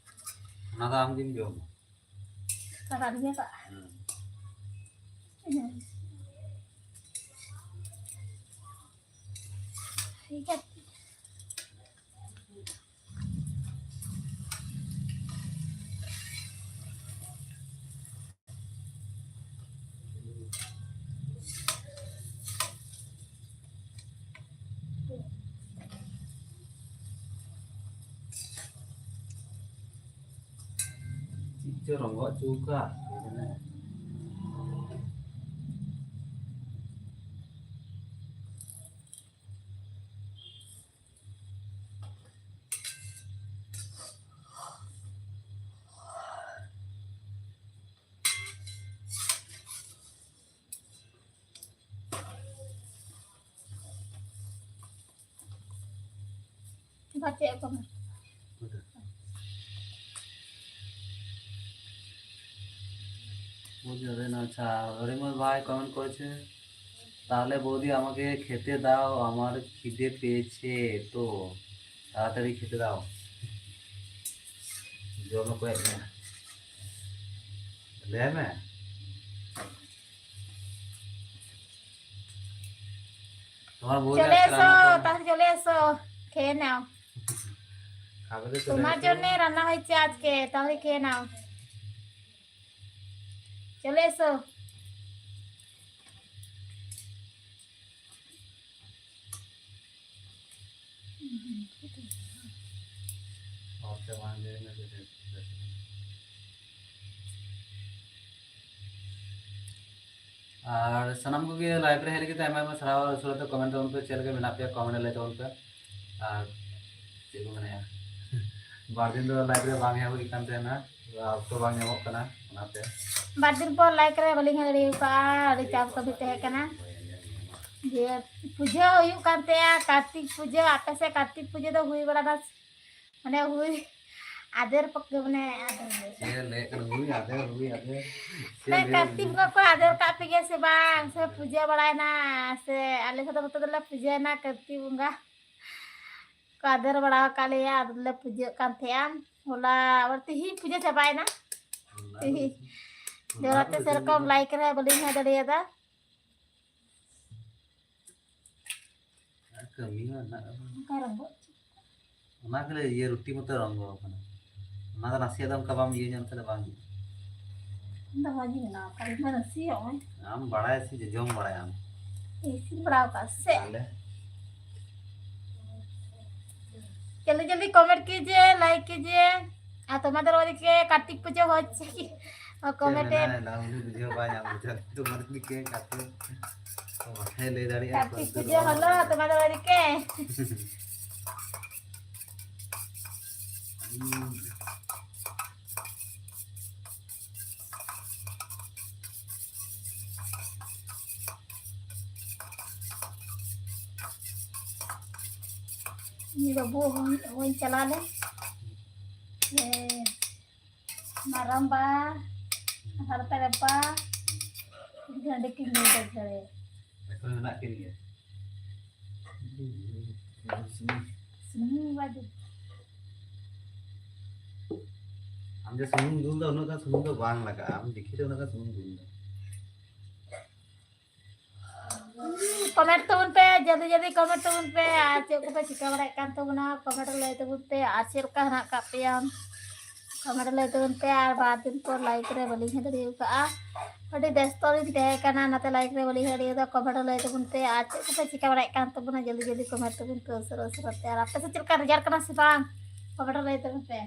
ᱚᱱᱟ ᱫᱚ ᱟᱢ ᱜᱮᱢ ᱡᱚᱢᱟ᱾ ᱠᱟᱨᱟᱨ ᱜᱮᱭᱟ ᱵᱟ? ᱦᱩᱸ᱾ ᱦᱩᱸ᱾ ᱴᱷᱤᱠ ᱟᱪᱷᱮ᱾ ᱪᱮᱫ ᱪᱚ ᱨᱚᱸᱜᱚ ᱦᱚᱪᱚ ᱟᱠᱟᱫ᱾ ᱪᱮᱫ ᱠᱚ ᱢᱮ? বুঝলেন? আচ্ছা, হরিমল ভাই কমেন্ট করেছে, "তাহলে বৌদি আমাকে খেতে দাও, আমার খিদে পেয়েছে তো, তাড়াতাড়ি খেতে দাও।" ᱡᱚᱢ ᱠᱚ ᱦᱮᱡ ᱮᱱᱟ᱾ ᱞᱟᱹᱭ ᱢᱮ᱾ তোমার বউ চলে যাচ্ছে এসো, রান্না করো। তাড়াতাড়ি চলে এসো, খেয়ে নাও। খাবে তো চলে তোমার এসো। জন্য রান্না হয়েছে আজকে, তাহলে খেয়ে নাও। চলে এসো। ᱟᱨ ᱥᱟᱱᱟᱢ ᱠᱚᱜᱮ ᱞᱟᱭᱤᱵᱷ ᱨᱮ ᱦᱮᱡ ᱞᱟᱹᱜᱤᱫ ᱛᱮ ᱟᱭᱢᱟ ᱟᱭᱢᱟ ᱥᱟᱨᱦᱟᱣ᱾ ᱩᱥᱟᱹᱨᱟ ᱛᱮ ᱠᱚᱢᱮᱱᱴ ᱛᱟᱵᱚᱱ ᱯᱮ, ᱪᱮᱫ ᱞᱮᱠᱟ ᱢᱮᱱᱟᱜ ᱯᱮᱭᱟ, ᱠᱚᱢᱮᱱᱴ ᱨᱮ ᱞᱟᱹᱭ ᱛᱟᱵᱚᱱ ᱯᱮ᱾ ᱟᱨ ᱪᱮᱫ ᱠᱚ ᱢᱮᱱᱟ, ᱵᱟᱨ ᱫᱤᱱ ᱫᱚ ᱞᱟᱭᱤᱵᱷ ᱨᱮ ᱵᱟᱝ ᱦᱮᱡ ᱦᱩᱭ ᱠᱟᱱ ᱛᱟᱦᱮᱱᱟ, ᱚᱠᱛᱚ ᱵᱟᱝ ᱧᱟᱢᱚᱜ ᱠᱟᱱᱟ, ᱚᱱᱟᱛᱮ᱾ ᱵᱟᱨ ᱫᱤᱱ ᱯᱚᱨ ᱞᱟᱭᱤᱵᱷ ᱨᱮ ᱵᱟᱹᱞᱤᱧ ᱦᱮᱡ ᱫᱟᱲᱮ ᱠᱟᱜᱼᱟ, ᱟᱹᱰᱤ ᱪᱟᱯ ᱠᱟᱹᱢᱤ ᱛᱟᱦᱮᱸ ᱠᱟᱱᱟ᱾ ᱡᱮ ᱯᱩᱡᱟᱹ ᱦᱩᱭᱩᱜ ᱠᱟᱱ ᱛᱟᱦᱮᱸᱜᱼᱟ, ᱠᱟᱨᱛᱤᱠ ᱯᱩᱡᱟᱹ᱾ ᱟᱯᱮ ᱥᱮᱫ ᱠᱟᱨᱛᱤᱠ ᱯᱩᱡᱟᱹ ᱫᱚ ᱦᱩᱭ ᱵᱟᱲᱟᱜᱼᱟ? ᱢᱟᱱᱮ ᱦᱩᱭ ᱟᱫᱮᱨ ᱯᱚᱠ-, ᱢᱟᱱᱮ ᱟᱫᱮᱨ ᱪᱮᱫ ᱞᱟᱹᱭ ᱠᱟᱱᱟ? ᱦᱩᱭ ᱟᱫᱮᱨ, ᱦᱩᱭ ᱟᱫᱮᱨ᱾ ᱪᱮᱫ ᱢᱟᱱᱮ ᱞᱟᱹᱭ ᱠᱟᱨᱛᱤᱠ ᱠᱟᱱᱟ? ᱵᱚᱸᱜᱟ ᱠᱚ ᱟᱫᱮᱨ ᱠᱟᱜ ᱯᱮ ᱜᱮᱭᱟ ᱥᱮ ᱵᱟᱝ? ᱥᱮ ᱯᱩᱡᱟᱹ ᱵᱟᱲᱟᱭᱮᱱᱟ? ᱥᱮ ᱟᱞᱮ ᱥᱮᱫ ᱫᱚ ᱱᱚᱛᱮ ᱫᱚᱞᱮ ᱯᱩᱡᱟᱹᱭᱮᱱᱟ ᱠᱟᱨᱛᱤᱠ ᱵᱚᱸᱜᱟ᱾ ᱠᱚ ᱟᱫᱮᱨ ᱵᱟᱲᱟ ᱟᱠᱟᱫ ᱞᱮᱭᱟ, ᱟᱫᱚ ᱞᱮ ᱯᱩᱡᱟᱹᱜ ᱠᱟᱱ ᱛᱟᱦᱮᱸᱜᱼᱟ᱾ ᱦᱚᱞᱟ ᱟᱵᱟᱨ ᱛᱤᱦᱤᱧ ᱯᱩᱡᱟᱹ ᱪᱟᱵᱟᱭᱮᱱᱟ᱾ ᱛᱤᱦᱤᱧ ᱡᱚᱨᱟᱛᱮ ᱥᱮᱨᱚᱠᱚᱢ ᱞᱟᱭᱤᱵᱷ ᱨᱮ ᱵᱟᱹᱞᱤᱧ ᱦᱮᱡ ᱫᱟᱲᱮᱭᱟᱫᱟ᱾ ᱟᱨ ᱠᱟᱹᱢᱤ ᱦᱚᱸ ᱦᱮᱱᱟᱜ ᱟᱠᱟᱫᱟ᱾ ᱚᱱᱠᱟ ᱨᱚᱸᱜᱚᱜ ᱪᱚ᱾ ᱚᱱᱟ ᱠᱷᱟᱹᱞᱤ ᱤᱭᱟᱹ ᱨᱩᱴᱤ ᱢᱚᱛᱚ ᱨᱚᱸᱜᱚ ᱟᱠᱟᱱᱟ᱾ ᱚᱱᱟ ᱫᱚ ᱱᱟᱥᱮᱭᱟᱜ ᱫᱚ ᱚᱱᱠᱟ ᱵᱟᱢ ᱤᱭᱟᱹ ᱧᱚᱜ ᱞᱮᱠᱷᱟᱱ ᱫᱚ ᱵᱟᱝ ᱦᱩᱭᱩᱜᱼᱟ᱾ ᱤᱧ ᱫᱚ ᱢᱚᱡᱽ ᱤᱧ ᱵᱮᱱᱟᱣ ᱟᱠᱟᱫᱟ, ᱤᱧ ᱢᱟ ᱱᱟᱥᱮᱭᱟᱜ ᱦᱚᱸ᱾ ᱟᱢ ᱵᱟᱲᱟᱭᱟ ᱥᱮ ᱡᱚᱡᱚᱢ ᱵᱟᱲᱟᱭᱟ ᱟᱢ᱾ ᱤᱥᱤᱱ ᱵᱟᱲᱟᱣ ᱟᱠᱟᱫ ᱥᱮ? ᱛᱟᱦᱞᱮ? जल्दी जल्दी कमेंट कीजिए, लाइक कीजिए। और तुम्हारे वाली के कार्तिक पूजा हो अच्छी। और चल, कमेंट ना, ना, उन्हें बुझे भाई, हम बुझे, तुम्हारे वाली के कार्तिक, तो भाई ले जा रही है, कार्तिक पूजा हलो, तुम्हारे वाली के। हम्म। ᱤᱧ ᱵᱟᱹᱵᱩ ᱦᱚᱸ, ᱦᱚᱸᱧ ᱪᱟᱞᱟᱣ ᱞᱮᱱ᱾ ᱡᱮ ᱢᱟᱨᱟᱝᱵᱟ, ᱦᱟᱨᱛᱟ ᱵᱟᱯᱟ, ᱦᱟᱺᱰᱤ ᱠᱤᱱ ᱧᱩ ᱫᱟᱲᱮᱭᱟᱜᱼᱟ᱾ ᱮᱠᱷᱚᱱ ᱢᱮᱱᱟᱜ ᱠᱤᱱ ᱜᱮᱭᱟ᱾ ᱥᱩᱱᱩᱢ ᱵᱟᱡᱮ᱾ ᱟᱢ ᱡᱮ ᱥᱩᱱᱩᱢ ᱫᱩᱞ ᱫᱚ, ᱩᱱᱟᱹᱜ ᱜᱟᱱ ᱥᱩᱱᱩᱢ ᱫᱚ ᱵᱟᱝ ᱞᱟᱜᱟᱜᱼᱟ᱾ ᱟᱢ ᱫᱮᱠᱷᱤ ᱫᱚ ᱩᱱᱟᱹᱜ ᱜᱟᱱ ᱥᱩᱱᱩᱢ ᱫᱩᱞ ᱫᱚ᱾ ᱠᱚᱢᱮᱱᱴ ᱛᱟᱵᱚᱱ ᱯᱮ, ᱡᱚᱞᱫᱤ ᱡᱚᱞᱫᱤ ᱠᱚᱢᱮᱱᱴ ᱛᱟᱵᱚᱱ ᱯᱮ᱾ ᱟᱨ ᱪᱮᱫ ᱠᱚᱯᱮ ᱪᱤᱠᱟᱹ ᱵᱟᱲᱟᱭᱮᱫ ᱠᱟᱱ ᱛᱟᱵᱚᱱᱟ, ᱠᱚᱢᱮᱱᱴ ᱨᱮ ᱞᱟᱹᱭ ᱛᱟᱵᱚᱱ ᱯᱮ᱾ ᱟᱨ ᱪᱮᱫ ᱞᱮᱠᱟ ᱦᱮᱱᱟᱜ ᱟᱠᱟᱫ ᱯᱮᱭᱟ, ᱠᱚᱢᱮᱱᱴ ᱨᱮ ᱞᱟᱹᱭ ᱛᱟᱵᱚᱱ ᱯᱮ᱾ ᱟᱨ ᱵᱟᱨ ᱫᱤᱱ ᱯᱚᱨ ᱞᱟᱭᱤᱵᱷ ᱨᱮ ᱵᱟᱹᱞᱤᱧ ᱦᱮᱡ ᱫᱟᱲᱮ ᱟᱠᱟᱫᱼᱟ, ᱟᱹᱰᱤ ᱵᱮᱥᱛᱚ ᱞᱤᱧ ᱛᱟᱦᱮᱸ ᱠᱟᱱᱟ, ᱚᱱᱟᱛᱮ ᱞᱟᱭᱤᱵᱷ ᱨᱮ ᱵᱟᱹᱞᱤᱧ ᱦᱮᱡ ᱫᱟᱲᱮ ᱟᱠᱟᱫᱟ᱾ ᱠᱚᱢᱮᱱᱴ ᱨᱮ ᱞᱟᱹᱭ ᱛᱟᱵᱚᱱ ᱯᱮ᱾ ᱟᱨ ᱪᱮᱫ ᱠᱚᱯᱮ ᱪᱤᱠᱟᱹ ᱵᱟᱲᱟᱭᱮᱫ ᱠᱟᱱ ᱛᱟᱵᱚᱱᱟ, ᱡᱚᱞᱫᱤ ᱡᱚᱞᱫᱤ ᱠᱚᱢᱮᱱᱴ ᱛᱟᱵᱚᱱ ᱯᱮ ᱩᱥᱟᱹᱨᱟ ᱩᱥᱟᱹᱨᱟ ᱛᱮ᱾ ᱟᱨ ᱟᱯᱮ ᱥᱮᱫ ᱪᱮᱫ ᱞᱮᱠᱟ ᱨᱮᱡᱟᱞᱴ ᱠᱟᱱᱟ ᱥᱮ ᱵᱟᱝ, ᱠᱚᱢᱮᱱᱴ ᱨᱮ ᱞᱟᱹᱭ ᱛᱟᱵᱚᱱ ᱯᱮ᱾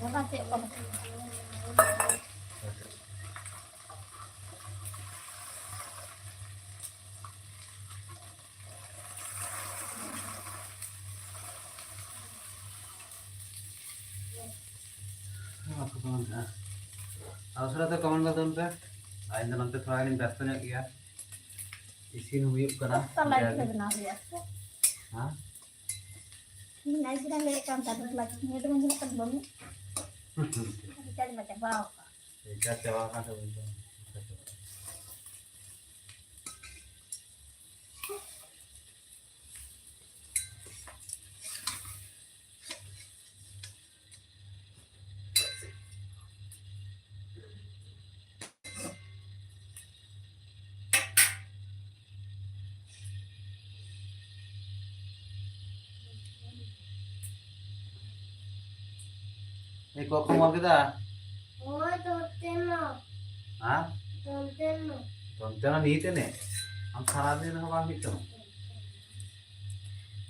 ᱚᱱᱟ ᱪᱮᱫ ᱠᱚ ᱢᱮᱛᱟᱜᱼᱟ? ᱱᱚᱣᱟ ᱠᱚ ᱵᱟᱝ ᱦᱩᱭᱩᱜᱼᱟ᱾ ᱟᱨ ᱩᱥᱟᱹᱨᱟ ᱛᱮ ᱠᱚᱢᱮᱱᱴ ᱜᱚᱫ ᱛᱟᱵᱚᱱ ᱯᱮ᱾ ᱟᱨ ᱤᱧ ᱫᱚ ᱱᱚᱱᱛᱮ ᱛᱷᱚᱲᱟ ᱜᱟᱱᱤᱧ ᱵᱮᱥᱛᱚ ᱧᱚᱜ ᱜᱮᱭᱟ, ᱤᱥᱤᱱ ᱦᱩᱭᱩᱜ ᱠᱟᱱᱟ᱾ ᱚᱠᱟ ᱞᱟᱭᱤᱵᱷ ᱨᱮ ᱡᱟᱜᱮ᱾ ᱵᱮᱱᱟᱣ ᱦᱩᱭᱩᱜᱼᱟ ᱥᱮ? ᱦᱮᱸ? ᱤᱧ ᱞᱟᱭᱤᱵᱷ ᱨᱮ ᱞᱟᱹᱭᱮᱫ ᱠᱟᱱ ᱛᱟᱦᱮᱸᱫ, ᱞᱟᱹᱭᱮᱫ ᱛᱟᱦᱮᱸᱫ ᱵᱟᱹᱱᱩᱜ᱾ ᱨᱤᱪᱟᱨᱡᱽ ᱢᱟ ᱪᱟᱵᱟ ᱟᱠᱟᱱ᱾ ᱨᱤᱪᱟᱨᱡᱽ ᱪᱟᱵᱟ ᱟᱠᱟᱱ ᱛᱟᱵᱚᱱ ᱫᱚ᱾ এই কখন মরকে দা? ওই ধরতে না। হ্যাঁ? ধরতে না। ধরতে না নিতে নে। আমি সারাদিন হবা আমি তো।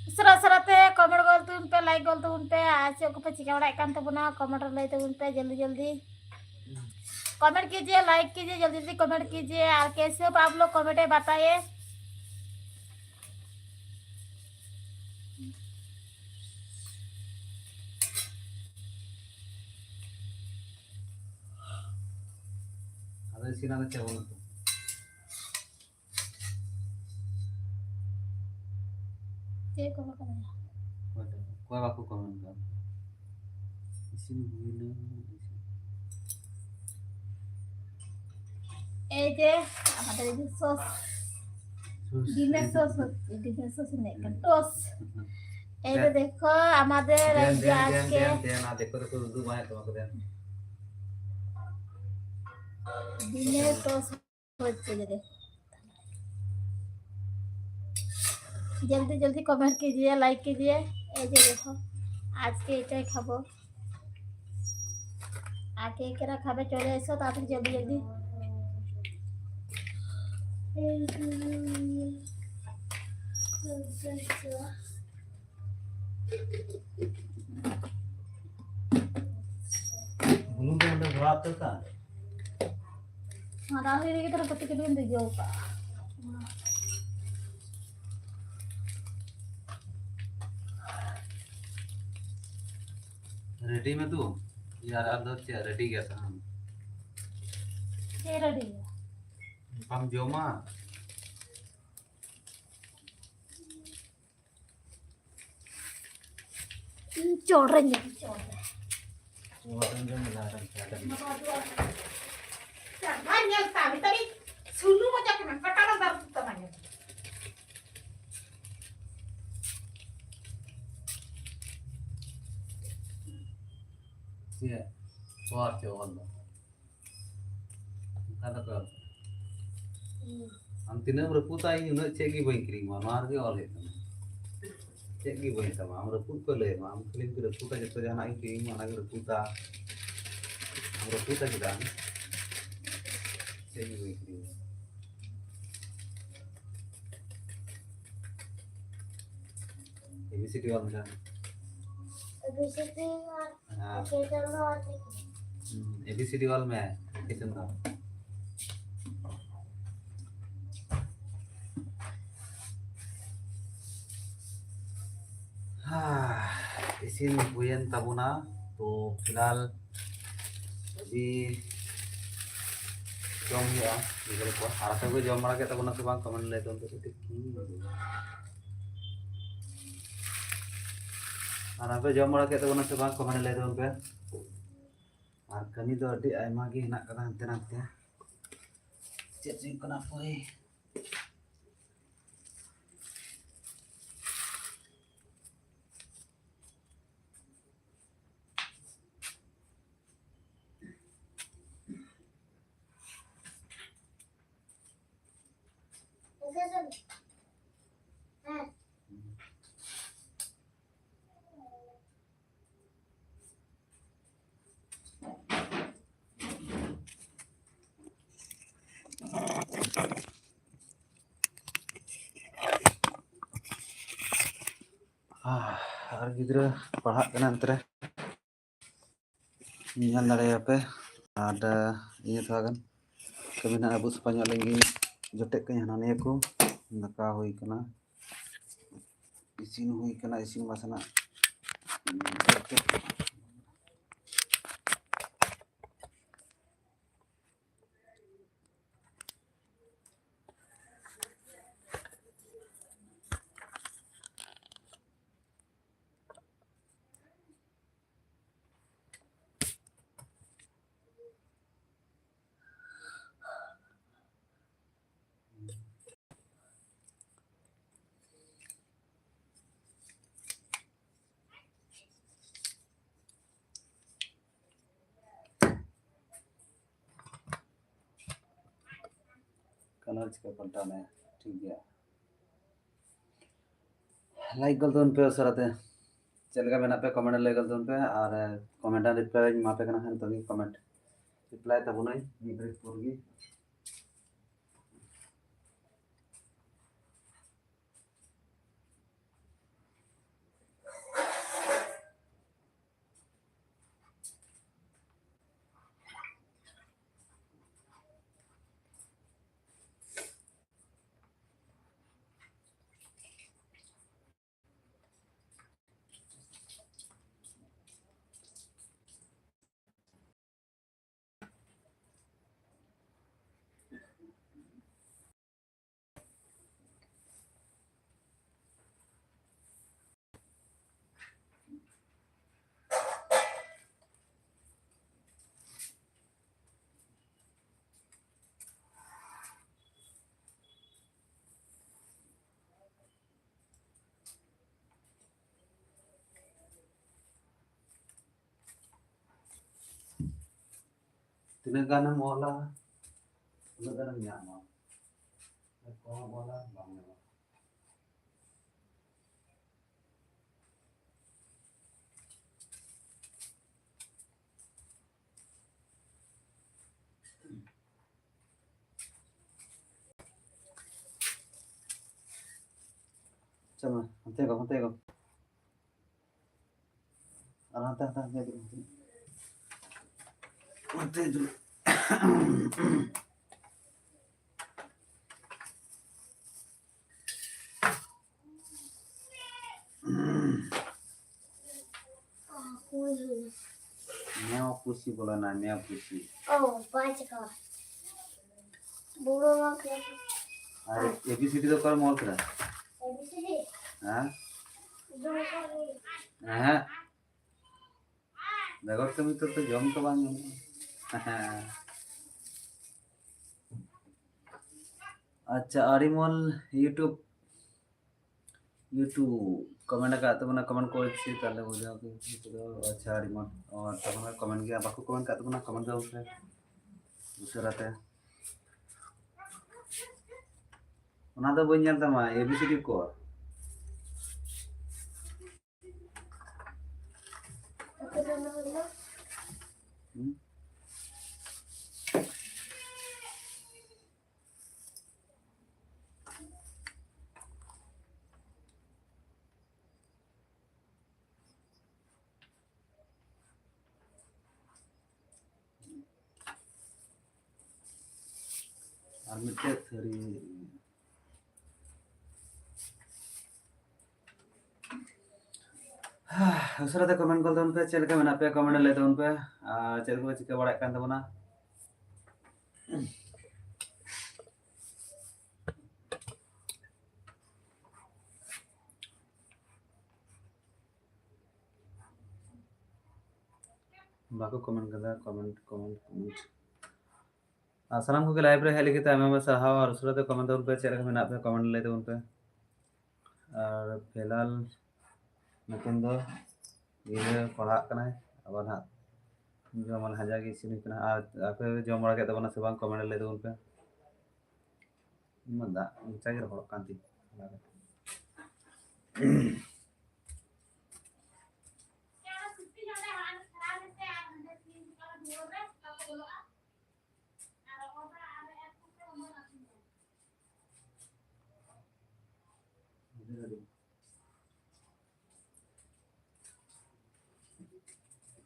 ᱩᱥᱟᱹᱨᱟ ᱩᱥᱟᱹᱨᱟ ᱛᱮ ᱠᱚᱢᱮᱱᱴ ᱜᱚᱞ ᱛᱟᱵᱚᱱ ᱯᱮ, ᱞᱟᱭᱤᱠ ᱜᱚᱞ ᱛᱟᱵᱚᱱ ᱯᱮ᱾ ᱟᱨ ᱪᱮᱫ ᱠᱚᱯᱮ ᱪᱤᱠᱟᱹ ᱵᱟᱲᱟᱭᱮᱫ ᱠᱟᱱ ᱛᱟᱵᱚᱱᱟ, ᱠᱚᱢᱮᱱᱴ ᱨᱮ ᱞᱟᱹᱭ ᱛᱟᱵᱚᱱ ᱯᱮ ᱡᱚᱞᱫᱤ ᱡᱚᱞᱫᱤ᱾ कमेंट कीजिए, लाइक कीजिए, जल्दी जल्दी कमेंट कीजिए। और कैसे हो आप लोग, कमेंट में बताइए। ᱤᱥᱤᱱᱟ ᱫᱚ ᱪᱮᱫ ᱵᱟᱹᱱᱩᱜ ᱛᱟᱢᱟ? ᱪᱮᱫ ᱠᱚ ᱵᱟᱠᱚ ᱢᱮᱱᱟ? ᱚᱠᱚᱭ ᱵᱟᱠᱚ comment ᱠᱟᱜ? ᱤᱥᱤᱱ ᱦᱩᱭᱱᱟ, ᱤᱥᱤᱱ। এই যে আমাদের এই যে সস, সস। ডিমের সস হচ্ছে, ডিমের সস নেই, একটা হুম। টোস। এই যে দেন। দেখো আমাদের এই দেন, যে দেন, দেন, আজকে দেন, দেন, আর দেখো, দেখো, উর্দু বানায় তোমাকে দেন। ডিমের টোস হচ্ছে যে দেখো। জলদি জলদি comment कीजिए, like कीजिए। এই যে দেখো, আজকে এটাই খাবো। আর কে কেরা খাবে চলে এসো তাড়াতাড়ি জলদি জলদি। ᱵᱩᱞᱩᱝ ᱫᱚ ᱚᱸᱰᱮ ᱵᱷᱚᱨᱟᱣ ᱩᱛᱟᱹᱨ ᱠᱟᱜ᱾ ᱚᱱᱟ ᱫᱟᱜ ᱦᱩᱭ ᱨᱮᱜᱮ ᱛᱟᱦᱞᱮ ᱠᱟᱹᱴᱤᱡ ᱠᱟᱹᱴᱤᱡ ᱵᱚᱱ ᱫᱮᱡᱚᱜ ᱠᱟᱜᱼᱟ᱾ ᱨᱮᱰᱤ ᱢᱮ ᱛᱚ᱾ ᱤᱭᱟᱨ ᱟᱨ ᱫᱚ ᱪᱮᱫ ᱨᱮᱰᱤ ᱜᱮᱭᱟ ᱥᱟᱦᱟᱱ? ᱪᱮᱫ ᱨᱮᱰᱤ ᱜᱮᱭᱟ? ᱵᱟᱢ ᱡᱚᱢᱟ? ᱤᱧ ᱪᱚᱴ ᱨᱮ ᱧᱮᱞ, ᱪᱚᱴ ᱨᱮ᱾ ᱱᱚᱣᱟ ᱫᱚᱧ ᱡᱚᱢ ᱞᱟᱦᱟ ᱨᱮ ᱪᱟ ᱠᱟᱹᱴᱤᱡ᱾ ᱪᱟᱸᱫᱟ ᱧᱮᱞ ᱛᱟᱢ, ᱱᱤᱛᱚᱜ ᱤᱧ ᱥᱩᱱᱩᱢ ᱚᱡᱚᱜ ᱠᱟᱱᱟ, ᱠᱟᱴᱟ ᱨᱮ ᱫᱟᱨ ᱛᱟᱢᱟ ᱧᱮᱞ᱾ ᱪᱮᱫ? ᱛᱚᱣᱟ ᱪᱮ ᱚᱞ ᱫᱚ? ᱚᱱᱠᱟ ᱫᱚᱠᱚ ᱟᱢ ᱛᱤᱱᱟᱹᱜ ᱮᱢ ᱨᱟᱹᱯᱩᱫᱟ, ᱤᱧ ᱩᱱᱟᱹᱜ ᱪᱮᱫ ᱜᱮ ᱵᱟᱹᱧ ᱠᱤᱨᱤᱧ ᱟᱢᱟ, ᱱᱚᱣᱟ ᱨᱮᱜᱮ ᱚᱞ ᱦᱩᱭᱩᱜ ᱛᱟᱢᱟ᱾ ᱪᱮᱫ ᱜᱮ ᱵᱟᱹᱧ ᱦᱟᱛᱟᱢᱟ, ᱟᱢ ᱨᱟᱹᱯᱩᱫ ᱠᱚ ᱞᱟᱹᱭ ᱟᱢᱟ, ᱟᱢ ᱠᱷᱟᱹᱞᱤᱢ ᱨᱟᱹᱯᱩᱫᱟ, ᱡᱚᱛᱚ ᱡᱟᱦᱟᱱᱟᱜ ᱤᱧ ᱠᱤᱨᱤᱧ ᱟᱢᱟ, ᱚᱱᱟ ᱜᱮ ᱨᱟᱹᱯᱩᱫᱟ᱾ ᱟᱢ ᱨᱟᱹᱯᱩᱫᱟ ᱪᱮᱫᱟᱜ? ᱪᱮᱫ ᱜᱮ ᱵᱟᱹᱧ ᱠᱤᱨᱤᱧ ᱟᱢᱟ᱾ ᱮ ᱵᱤ ᱥᱤ ᱰᱤ ᱚᱞ ᱢᱮ᱾ ᱮ ᱵᱤ ᱥᱤ ᱰᱤ ᱚᱞ᱾ ᱦᱮᱸ᱾ ᱮ ᱵᱤ ᱥᱤ ᱰᱤ ᱚᱞ ᱢᱮ, ᱠᱤᱥᱩᱱ ᱫᱚ᱾ ᱦᱮᱸ, ᱤᱥᱤᱱ ᱦᱩᱭᱮᱱ ᱛᱟᱵᱚᱱᱟ᱾ ᱛᱚ, ᱯᱷᱤᱞᱦᱟᱞ ᱟᱹᱰᱤ, ᱡᱚᱢ ᱦᱩᱭᱩᱜᱼᱟ ᱜᱤᱫᱽᱨᱟᱹ ᱠᱚ᱾ ᱟᱨ ᱟᱯᱮ ᱠᱚ ᱡᱚᱢ ᱵᱟᱲᱟ ᱠᱮᱫ ᱛᱟᱵᱚᱱᱟ ᱥᱮ ᱵᱟᱝ, comment ᱞᱟᱹᱭ ᱛᱟᱵᱚᱱ ᱯᱮ ᱠᱟᱹᱴᱤᱡ᱾ ᱟᱨ ᱟᱯᱮ ᱡᱚᱢ ᱵᱟᱲᱟ ᱠᱮᱫ ᱛᱟᱵᱚᱱᱟ ᱥᱮ ᱵᱟᱝ, comment ᱞᱟᱹᱭ ᱛᱟᱵᱚᱱ ᱯᱮ᱾ ᱟᱨ ᱠᱟᱹᱢᱤ ᱫᱚ ᱟᱹᱰᱤ ᱟᱭᱢᱟ ᱜᱮ ᱦᱮᱱᱟᱜ ᱠᱟᱫᱟ ᱦᱟᱱᱛᱮ ᱱᱟᱛᱮ᱾ ᱪᱮᱫ ᱦᱩᱭᱩᱜ ᱠᱟᱱᱟ ᱦᱟᱯᱳᱭ᱾ ᱟᱨ ᱜᱤᱫᱽᱨᱟᱹ ᱯᱟᱲᱦᱟᱜ ᱠᱟᱱᱟ ᱚᱱᱛᱮ ᱨᱮ, ᱧᱮᱞ ᱫᱟᱲᱮᱭᱟᱯᱮ᱾ ᱟᱨ ᱤᱧ ᱛᱷᱚᱲᱟ ᱜᱟᱱ ᱠᱟᱹᱢᱤ ᱱᱟᱜ ᱟᱹᱵᱩ ᱥᱟᱯᱷᱟ ᱧᱚᱜ ᱞᱮᱱᱜᱤᱧ, ᱡᱚᱴᱮᱫ ᱠᱟᱹᱧ ᱦᱟᱱᱟ ᱱᱤᱭᱟᱹ ᱠᱚ᱾ ᱫᱟᱠᱟ ᱦᱩᱭ ᱠᱟᱱᱟ, ᱤᱥᱤᱱ ᱦᱩᱭ ᱠᱟᱱᱟ, ᱤᱥᱤᱱ ᱵᱟᱥᱟᱱᱟᱜ᱾ ᱠᱟᱞᱟᱨ ᱪᱤᱠᱟᱹ ᱯᱟᱞᱴᱟᱣ ᱱᱟ? ᱴᱷᱤᱠ ᱜᱮᱭᱟ᱾ ᱞᱟᱭᱤᱠ ᱜᱚᱫ ᱛᱟᱵᱚᱱ ᱯᱮ ᱩᱥᱟᱹᱨᱟ ᱛᱮ᱾ ᱪᱮᱫ ᱞᱮᱠᱟ ᱢᱮᱱᱟᱜ ᱯᱮ, comment ᱨᱮ ᱞᱟᱹᱭ ᱜᱚᱫ ᱛᱟᱵᱚᱱ ᱯᱮ᱾ ᱟᱨ comment ᱨᱮ reply ᱤᱧ ᱮᱢᱟ ᱯᱮ ᱠᱟᱱᱟ ᱦᱟᱸᱜ ᱱᱤᱛᱚᱜ ᱜᱮ, comment reply ᱛᱟᱵᱚᱱᱟᱹᱧ ᱢᱤᱫ ᱜᱷᱟᱹᱲᱤᱡ ᱯᱚᱨ ᱜᱮ᱾ ᱛᱤᱱᱟᱹᱜ ᱜᱟᱱᱮᱢ ᱚᱞᱟ, ᱩᱱᱟᱹᱜ ᱜᱟᱱᱮᱢ ᱧᱟᱢᱟ᱾ ᱠᱚᱢ ᱚᱞᱟ, ᱵᱟᱢ ᱧᱟᱢᱟ᱾ ᱟᱪᱪᱷᱟ, ᱢᱟ, ᱦᱟᱱᱛᱮ ᱠᱚ, ᱦᱟᱱᱛᱮ ᱠᱚ᱾ ᱟᱨ ᱦᱟᱱᱛᱮ, ᱦᱟᱱᱛᱮ, ᱦᱟᱱᱛᱮ ᱫᱩᱲᱩᱵ, ᱦᱟᱱᱛᱮ᱾ ᱦᱟᱱᱛᱮ ᱫᱩᱲᱩᱵ᱾ ᱱᱮᱣ ᱯᱩᱥᱤ ᱵᱚᱞᱚᱱᱟ, ᱱᱮᱣ ᱯᱩᱥᱤ᱾ ᱚ, ᱵᱟᱪ ᱠᱚ᱾ ᱵᱩᱲᱳ ᱢᱟ ᱠᱷᱮᱞ᱾ ᱟᱨ ᱮ ᱵᱤ ᱥᱤ ᱰᱤ ᱫᱚ ᱚᱠᱟᱨᱮᱢ ᱚᱞ ᱠᱮᱫᱟ? ᱮ ᱵᱤ ᱥᱤ ᱰᱤ? ᱦᱮᱸ? ᱫᱚ ᱚᱠᱟᱨᱮ? ᱦᱮᱸ᱾ ᱵᱮᱜᱚᱨ ᱠᱟᱹᱢᱤ ᱛᱮ ᱛᱚ ᱡᱚᱢ ᱛᱚ ᱵᱟᱝ ᱜᱟᱱᱚᱜᱼᱟ᱾ ᱟᱪᱪᱷᱟ, ᱟᱨᱤᱢᱚᱞ YouTube YouTube comment ᱟᱠᱟᱫ ᱛᱟᱵᱚᱱᱟ, comment ᱠᱚ ᱪᱮᱫ ᱛᱟᱦᱞᱮ ᱵᱩᱡᱷᱟᱹᱣ ᱠᱮᱫ ᱠᱚ᱾ ᱟᱪᱪᱷᱟ, ᱟᱹᱰᱤ ᱢᱚᱡᱽ᱾ ᱚ, ᱛᱟᱵᱚᱱᱟ comment ᱜᱮ, ᱵᱟᱠᱚ comment ᱠᱟᱜ ᱛᱟᱵᱚᱱᱟ, comment ᱛᱟᱵᱚᱱ ᱯᱮ ᱩᱥᱟᱹᱨᱟ ᱛᱮ᱾ ᱚᱱᱟ ᱫᱚ ᱵᱟᱹᱧ ᱧᱮᱞ ᱛᱟᱢᱟ, A B C D ᱠᱚ᱾ ᱦᱩᱸ? ᱟᱨ ᱢᱤᱫᱴᱮᱡ ᱛᱷᱟᱹᱨᱤ᱾ ᱩᱥᱟᱹᱨᱟ ᱛᱮ comment ᱠᱚᱞ ᱛᱟᱵᱚᱱ ᱯᱮ, ᱪᱮᱫ ᱞᱮᱠᱟ ᱢᱮᱱᱟᱜ ᱯᱮᱭᱟ comment ᱨᱮ ᱞᱟᱹᱭ ᱛᱟᱵᱚᱱ ᱯᱮ, ᱟᱨ ᱪᱮᱫ ᱠᱚᱯᱮ ᱪᱤᱠᱟᱹ ᱵᱟᱲᱟᱭᱮᱫ ᱠᱟᱱ ᱛᱟᱵᱚᱱᱟ᱾ ᱵᱟᱠᱚ comment ᱠᱟᱫᱟ, comment, comment, comment᱾ ᱟᱨ ᱥᱟᱱᱟᱢ ᱠᱚᱜᱮ live ᱨᱮ ᱦᱮᱡ ᱞᱟᱹᱜᱤᱫ ᱛᱮ ᱟᱭᱢᱟ ᱟᱭᱢᱟ ᱥᱟᱨᱦᱟᱣ᱾ ᱟᱨ ᱩᱥᱟᱹᱨᱟ ᱛᱮ comment ᱛᱟᱵᱚᱱ ᱯᱮ, ᱪᱮᱫ ᱞᱮᱠᱟ ᱢᱮᱱᱟᱜ ᱯᱮᱭᱟ comment ᱞᱟᱹᱭ ᱛᱟᱵᱚᱱ ᱯᱮ᱾ ᱟᱨ ᱯᱷᱮᱞᱟᱞ ᱱᱩᱠᱤᱱ ᱫᱚ ᱜᱤᱫᱽᱨᱟᱹ ᱯᱟᱲᱦᱟᱜ ᱠᱟᱱᱟᱭ, ᱟᱵᱟᱨ ᱦᱟᱸᱜ ᱡᱚᱢ ᱢᱟᱱᱮ ᱦᱟᱡᱟᱜ ᱜᱮ ᱤᱥᱤᱱ ᱦᱩᱭ ᱠᱟᱱᱟ᱾ ᱟᱨ ᱟᱯᱮ ᱡᱚᱢ ᱵᱟᱲᱟ ᱠᱮᱫ ᱛᱟᱵᱚᱱᱟ ᱥᱮ ᱵᱟᱝ, ᱠᱚᱢᱮᱱᱴ ᱨᱮ ᱞᱟᱹᱭ ᱛᱟᱵᱚᱱ ᱯᱮ᱾ ᱤᱧ ᱢᱟ ᱫᱟᱜ ᱢᱚᱪᱟ ᱜᱮ ᱨᱚᱦᱚᱲᱚᱜ ᱠᱟᱱ ᱛᱤᱧ᱾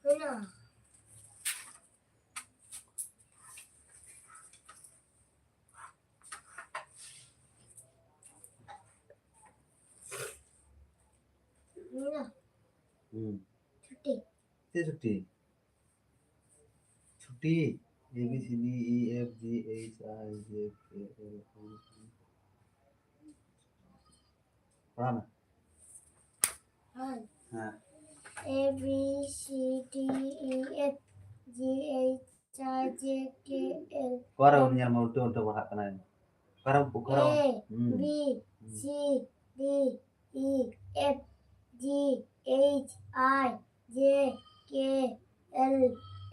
ᱦᱩᱭᱱᱟ᱾ ᱦᱩᱭᱱᱟ᱾ ᱦᱩᱸ᱾ ᱪᱷᱩᱴᱤ᱾ ᱪᱮᱫ ᱪᱷᱩᱴᱤ? ᱪᱷᱩᱴᱤ? A B C D E F G H I J K L M N O. ᱯᱟᱲᱦᱟᱣ ᱢᱮ᱾ ᱦᱳᱭ᱾ ᱦᱮᱸ᱾ A B C D E F G H I J K L. ᱚᱠᱟᱨᱮ ᱩᱱᱤ ᱧᱮᱞ ᱢᱮ, ᱩᱞᱴᱟᱹ ᱩᱞᱴᱟᱹ ᱯᱟᱲᱦᱟᱜ ᱠᱟᱱᱟᱭ᱾ ᱚᱠᱟᱨᱮ, ᱚᱠᱟᱨᱮ? A ᱦᱩᱸ᱾ B C D E F G H I J K L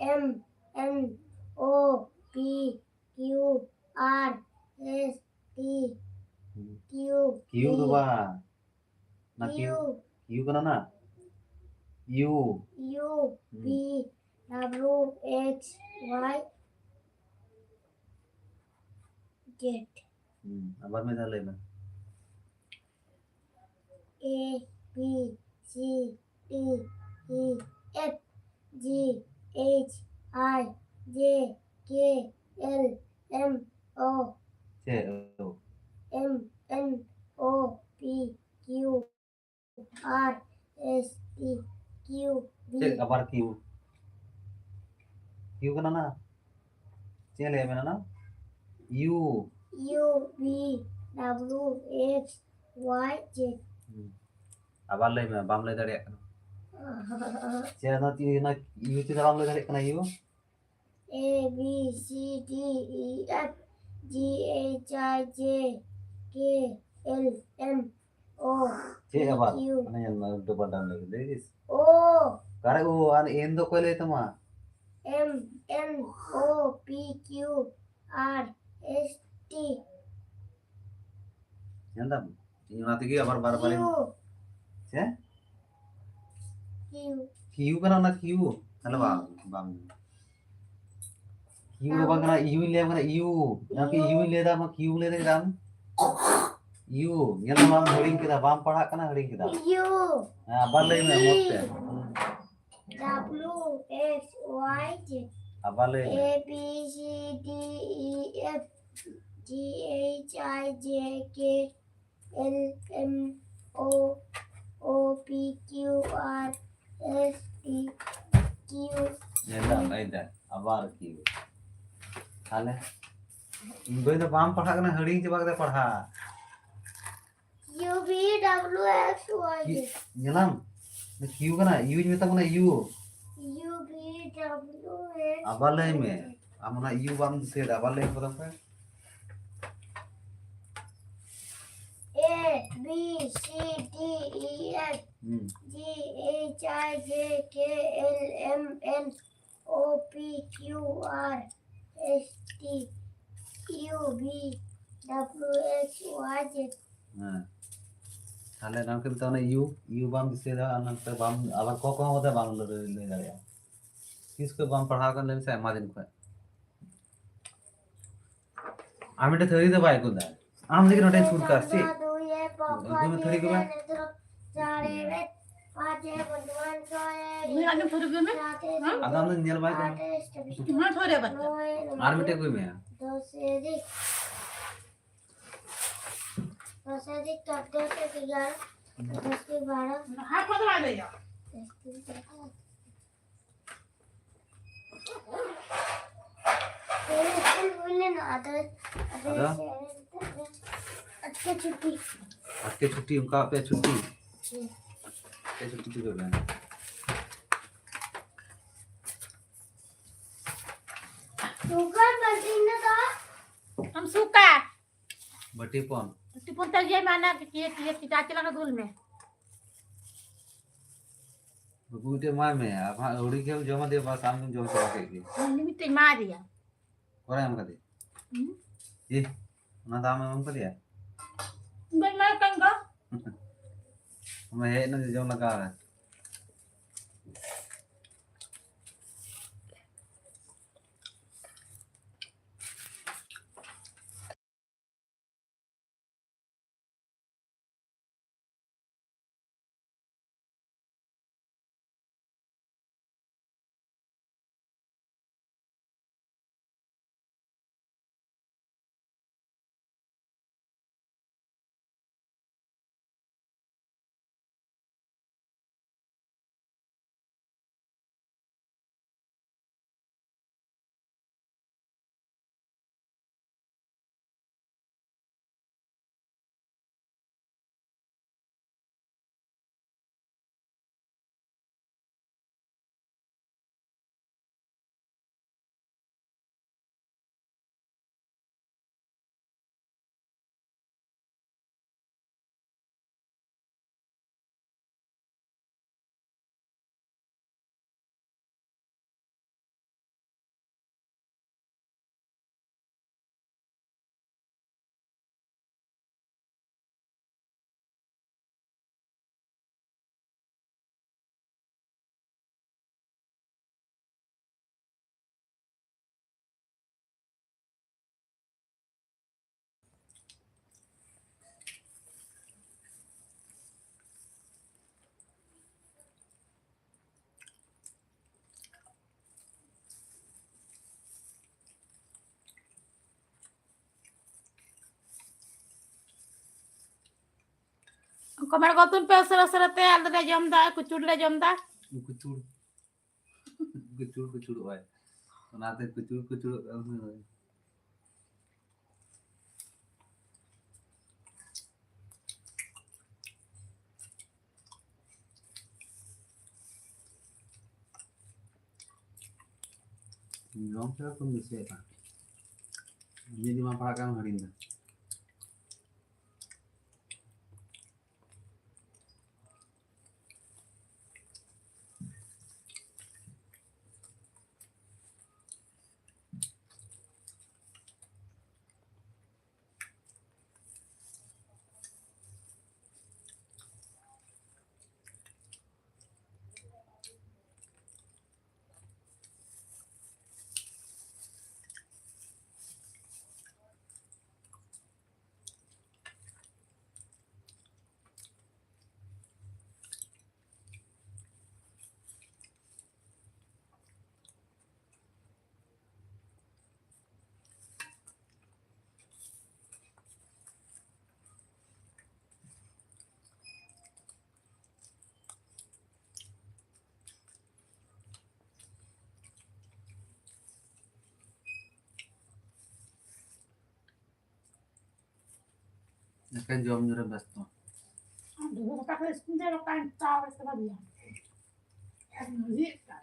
M N O P Q R S T ᱦᱩᱸ᱾ Q ᱠᱤᱭᱩ ᱫᱚ V ᱵᱟᱝ᱾ ᱚᱱᱟ ᱠᱤᱭᱩ, ᱠᱤᱭᱩ᱾ ᱠᱤᱭᱩ ᱠᱟᱱᱟ ᱱᱟ? ᱭᱩ᱾ U ᱦᱩᱸ᱾ V W X Y Z᱾ ᱦᱩᱸ, ᱟᱵᱟᱨ ᱢᱤᱫ ᱫᱷᱟᱣ ᱞᱟᱹᱭ ᱢᱮ᱾ A B C D E F G H I J K L M O ᱪᱮᱫ? M N O P Q R S T Q V᱾ ᱪᱮᱫ ᱟᱵᱟᱨ ᱠᱤᱭᱩ? ᱠᱤᱭᱩ ᱠᱟᱱᱟ ᱱᱟ? ᱪᱮᱫ ᱞᱟᱹᱭ ᱢᱮ ᱱᱟ? U. U V W X Y Z᱾ ᱦᱩᱸ᱾ ᱟᱵᱟᱨ ᱞᱟᱹᱭ ᱢᱮ, ᱵᱟᱢ ᱞᱟᱹᱭ ᱫᱟᱲᱮᱭᱟᱜ ᱠᱟᱱᱟ᱾ ᱪᱮᱫ ᱚᱱᱟ ᱛᱤ-, ᱚᱱᱟ ᱭᱩ ᱪᱮᱫᱟᱜ ᱵᱟᱢ ᱞᱟᱹᱭ ᱫᱟᱲᱮᱭᱟᱜ ᱠᱟᱱᱟ, U? A B C D E F G H I J K L M O ᱪᱮᱫ ᱟᱵᱟᱨ? Q ᱚᱱᱟ ᱧᱮᱞ ᱢᱮ, ᱩᱞᱴᱟᱹ ᱯᱟᱞᱴᱟᱢ ᱞᱟᱹᱭ ᱠᱮᱫᱟ, ᱫᱮᱠᱷᱤᱥ᱾ O᱾ ᱚᱠᱟᱨᱮ ᱳ? ᱟᱨ ᱮᱱ ᱫᱚ ᱚᱠᱚᱭ ᱞᱟᱹᱭ ᱛᱟᱢᱟ? M N O P Q R S T. ᱧᱮᱞ ᱫᱟᱢ? ᱤᱧ ᱚᱱᱟ ᱛᱮᱜᱮ ᱟᱵᱟᱨ ᱵᱟᱨ ᱵᱟᱨᱤᱧ Q. ᱪᱮᱫ? Q. Q ᱠᱟᱱᱟ ᱚᱱᱟ Q? ᱛᱟᱦᱞᱮ ᱵᱟᱝ, ᱵᱟᱝ᱾ Q ᱫᱚ ᱵᱟᱝ ᱠᱟᱱᱟ, U ᱤᱧ ᱞᱟᱹᱭᱟᱢ ᱠᱟᱱᱟ, U᱾ ᱡᱟᱦᱟᱸ ᱠᱤ U ᱤᱧ ᱞᱟᱹᱭᱫᱟ, ᱟᱢ Q ᱞᱟᱹᱭ ᱫᱟᱢ? U᱾ ᱧᱮᱞ ᱢᱮ, ᱵᱟᱢ ᱦᱤᱲᱤᱧ ᱠᱮᱫᱟ, ᱵᱟᱢ ᱯᱟᱲᱦᱟᱜ ᱠᱟᱱᱟ, ᱦᱤᱲᱤᱧ ᱠᱮᱫᱟ᱾ U. ᱦᱮᱸ, ᱟᱵᱟᱨ ᱞᱟᱹᱭ ᱢᱮ, ᱢᱚᱡᱽ ᱛᱮ᱾ W X Y Z. ᱟᱵᱟᱨ ᱞᱟᱹᱭ ᱢᱮ᱾ A B C D E F G H I J K L M O O P Q R S T Q. ᱧᱮᱞ ᱫᱟᱢ, ᱞᱟᱹᱭ ᱫᱟ, ᱟᱵᱟᱨ Q᱾ ᱛᱟᱦᱞᱮ, ᱤᱧ ᱵᱟᱹᱭ ᱫᱚ ᱵᱟᱢ ᱯᱟᱲᱦᱟᱜ ᱠᱟᱱᱟ, ᱦᱤᱲᱤᱧ ᱪᱟᱵᱟ ᱠᱮᱫᱟ ᱯᱟᱲᱦᱟᱜ᱾ U V W X Y Z. ᱧᱮᱞᱟᱢ? ᱚᱱᱟ Q ᱠᱟᱱᱟ, U ᱤᱧ ᱢᱮᱛᱟᱢ ᱠᱟᱱᱟ, U᱾ U V W X Y Z. ᱟᱵᱟᱨ ᱞᱟᱹᱭ ᱢᱮ᱾ ᱟᱢ ᱚᱱᱟ U ᱵᱟᱢ ᱫᱤᱥᱟᱹᱭᱮᱫᱟ, ᱟᱵᱟᱨ ᱞᱟᱹᱭ ᱢᱮ ᱯᱨᱚᱛᱷᱚᱢ ᱠᱷᱚᱱ᱾ A B C D E F ᱦᱩᱸ᱾ G H I J K L M N O P Q R S T U V W X Y Z. ᱦᱮᱸ᱾ ᱛᱟᱦᱞᱮ ᱜᱚᱢᱠᱮ ᱢᱮᱛᱟᱜ ᱚᱱᱟ U, U ᱵᱟᱢ ᱫᱤᱥᱟᱹᱭᱮᱫᱟ, ᱟᱨ ᱱᱚᱛᱮ ᱵᱟᱢ, ᱟᱵᱟᱨ ᱠᱚ ᱠᱚᱦᱚᱸ ᱵᱳᱫᱷᱚᱭ ᱵᱟᱢ ᱞᱟᱹᱭ, ᱞᱟᱹᱭ ᱫᱟᱲᱮᱭᱟᱜᱼᱟ᱾ ᱛᱤᱥ ᱠᱷᱚᱱ ᱵᱟᱢ ᱯᱟᱲᱦᱟᱣ ᱟᱠᱟᱱ ᱞᱟᱹᱭ ᱢᱮᱥᱮ, ᱟᱭᱢᱟ ᱫᱤᱱ ᱠᱷᱚᱱ᱾ ᱟᱨ ᱢᱤᱫᱴᱮᱱ ᱛᱷᱟᱹᱨᱤ ᱫᱚ ᱵᱟᱭ ᱟᱹᱜᱩ ᱫᱟ᱾ ᱟᱢ ᱞᱟᱹᱜᱤᱫ ᱱᱚᱰᱮᱧ ᱥᱩᱨ ᱠᱟᱜᱼᱟ, ᱥᱮ? ᱟᱹᱜᱩᱭ ᱢᱮ ᱛᱷᱟᱹᱨᱤ ᱠᱚ ᱢᱟ᱾ ᱩᱱᱤ ᱟᱜᱮ ᱛᱷᱟᱹᱨᱤ ᱟᱹᱜᱩᱭ ᱢᱮ᱾ ᱦᱮᱸ? ᱟᱫᱚ ᱟᱢ ᱫᱚ ᱧᱮᱞ ᱵᱟᱭ ᱠᱟᱱᱟ᱾ ᱚᱱᱟ ᱛᱷᱟᱹᱨᱤ ᱟᱵᱟᱨ᱾ ᱟᱨ ᱢᱤᱫᱴᱮᱱ ᱟᱹᱜᱩᱭ ᱢᱮ᱾ ᱫᱚᱥ ᱮᱫᱤᱠ ᱪᱳᱫᱽᱫᱳ ᱥᱮ ᱮᱜᱟᱨᱚ, ᱫᱚᱥ ᱮᱫᱤᱠ ᱵᱟᱨᱚ, ᱦᱟᱛ ᱠᱚᱫᱚ ᱵᱟᱭ ᱞᱟᱹᱭᱟ᱾ ᱫᱚᱥ ᱮᱫᱤᱠ ᱛᱮᱨᱚ᱾ ᱛᱮᱨᱚ ᱫᱤᱱ ᱦᱩᱭ ᱞᱮᱱᱟ, ᱟᱫᱚ, ᱟᱫᱚ? ᱟᱫᱚ? ᱟᱡᱠᱮ ᱪᱷᱩᱴᱤ᱾ ᱟᱡᱠᱮ ᱪᱷᱩᱴᱤ, ᱚᱱᱠᱟ ᱟᱯᱮᱭᱟᱜ ᱪᱷᱩᱴᱤ? ᱦᱮᱸ᱾ ᱟᱯᱮ ᱪᱷᱩᱴᱤ ᱪᱷᱩᱴᱤ ᱯᱮ᱾ ᱥᱩᱜᱟᱨ ᱵᱟᱹᱴᱤ ᱱᱟ ᱫᱚ? ᱟᱢ ᱥᱩᱠᱟᱨ᱾ ᱵᱟᱹᱴᱤ ᱦᱚᱯᱚᱱ᱾ ᱵᱟᱹᱴᱤ ᱦᱚᱯᱚᱱ ᱛᱮ ᱤᱭᱟᱹᱭ ᱢᱮ, ᱚᱱᱟ ᱠᱤᱭᱟᱹ, ᱠᱤᱭᱟᱹ, ᱠᱤᱭᱟᱹ, ᱪᱟ ᱪᱟᱞᱟᱝ ᱨᱮ ᱫᱩᱞ ᱢᱮ᱾ ᱵᱟᱹᱵᱩ ᱢᱤᱫᱴᱮᱡ ᱮᱢᱟᱭ ᱢᱮ, ᱟᱨ ᱵᱟᱝ ᱟᱹᱣᱲᱤ ᱜᱮᱢ ᱡᱚᱢ ᱟᱫᱮᱭᱟ, ᱵᱟᱥ ᱟᱢ ᱜᱮᱢ ᱡᱚᱢ ᱪᱟᱵᱟ ᱠᱮᱫ ᱜᱮ᱾ ᱩᱱᱤ ᱢᱤᱫᱴᱮᱡ ᱮᱢᱟ ᱫᱮᱭᱟ᱾ ᱚᱠᱟᱨᱮ ᱮᱢ ᱠᱟᱫᱮᱭᱟ? ᱦᱩᱸ? ᱤᱦ, ᱚᱱᱟ ᱫᱚ ᱟᱢᱮᱢ ᱮᱢ ᱠᱟᱫᱮᱭᱟ? ᱵᱟᱹᱧ ᱮᱢᱟᱭ ᱠᱟᱱ ᱫᱚ᱾ ᱚᱱᱟ ᱦᱮᱡ ᱮᱱᱟ ᱡᱚᱡᱚᱢ ᱞᱟᱜᱟᱣ ᱨᱮ᱾ ᱠᱚᱢᱮᱱᱴ ᱜᱚᱫ ᱯᱮ ᱩᱥᱟᱹᱨᱟ ᱩᱥᱟᱹᱨᱟ ᱛᱮ, ᱟᱞᱮ ᱫᱚᱞᱮ ᱡᱚᱢ ᱫᱟ, ᱠᱩᱪᱩᱲ ᱞᱮ ᱡᱚᱢ ᱫᱟ᱾ ᱠᱩᱪᱩᱲ, ᱠᱩᱪᱩᱲ, ᱠᱩᱪᱩᱲᱚᱜᱼᱟᱭ, ᱚᱱᱟᱛᱮ ᱠᱩᱪᱩᱲ, ᱠᱩᱪᱩᱲᱚᱜ ᱠᱟᱱᱟ᱾ ᱡᱚᱢ ᱠᱮᱫᱟ ᱠᱚ ᱢᱤᱥᱮ ᱠᱟᱱ᱾ ᱢᱤᱫ ᱫᱤᱱ ᱢᱟ ᱯᱟᱲᱦᱟᱜ ᱠᱟᱱ ᱦᱤᱲᱤᱧ ᱫᱟ᱾ ᱮᱠᱮᱱ ᱡᱚᱢ ᱧᱩ ᱨᱮ ᱵᱮᱥᱛᱚ᱾ ᱟᱨ ᱫᱩᱲᱩᱵ ᱠᱟᱛᱮ ᱤᱥᱤᱱ ᱫᱚ ᱵᱟᱠᱷᱟᱱ ᱪᱟ ᱨᱮ ᱪᱟᱵᱟ ᱜᱮᱭᱟ᱾ ᱟᱨ ᱢᱟᱹᱡᱷᱤ ᱮᱠᱴᱟ᱾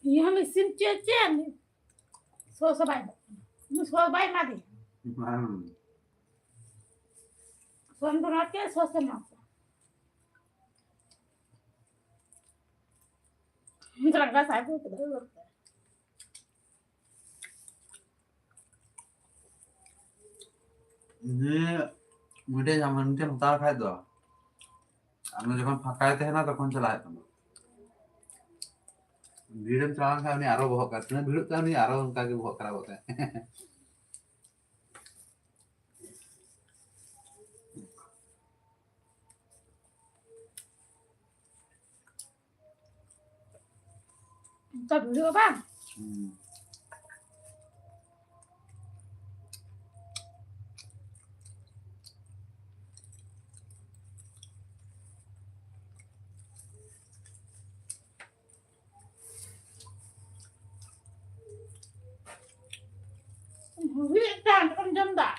ᱤᱭᱟᱹ ᱦᱚᱸ ᱤᱥᱤᱱ ᱪᱮᱫ ᱪᱮᱫ? ᱥᱚᱥ ᱵᱟᱭ, ᱥᱚᱥ ᱵᱟᱭ ᱮᱢᱟ ᱫᱮᱭᱟ᱾ ᱵᱟᱝ᱾ ᱥᱚᱱ ᱫᱚ ᱱᱚᱣᱟ ᱪᱮᱫ ᱥᱚᱥ ᱮᱢᱟ ᱠᱚᱣᱟ? ᱛᱷᱚᱲᱟ ᱜᱟᱱ ᱥᱟᱭ ᱠᱚ ᱠᱮᱫᱟ᱾ ᱩᱱᱤ ᱢᱤᱫᱴᱮᱱ ᱟᱢ ᱢᱤᱫᱴᱮᱱ ᱦᱟᱛᱟᱣ ᱠᱷᱟᱡ ᱫᱚ, ᱟᱢ ᱡᱚᱠᱷᱚᱱ ᱯᱷᱟᱸᱠᱟᱭ ᱛᱟᱦᱮᱱᱟ ᱛᱚᱠᱷᱚᱱ ᱪᱟᱞᱟᱜ ᱦᱩᱭᱩᱜ ᱛᱟᱢᱟ᱾ ᱵᱷᱤᱲᱮᱢ ᱪᱟᱞᱟᱣ ᱞᱮᱱᱠᱷᱟᱱ ᱩᱱᱤ ᱟᱨᱚ ᱵᱚᱦᱚᱜ ᱠᱟᱜ, ᱛᱤᱱᱟᱹᱜ ᱵᱷᱤᱲᱚᱜ ᱛᱟᱭᱟ ᱩᱱᱤ ᱟᱨᱚ ᱚᱱᱠᱟ ᱜᱮ ᱵᱚᱦᱚᱜ ᱠᱷᱟᱨᱟᱯᱚᱜ ᱛᱟᱭᱟ᱾ ᱚᱱᱠᱟ ᱵᱷᱤᱲᱚᱜᱼᱟ ᱵᱟᱝ? ᱦᱩᱸ᱾ ᱦᱩᱭᱩᱜ ᱠᱟᱱ, ᱪᱮᱫ ᱮᱢ ᱡᱚᱢ ᱫᱟ?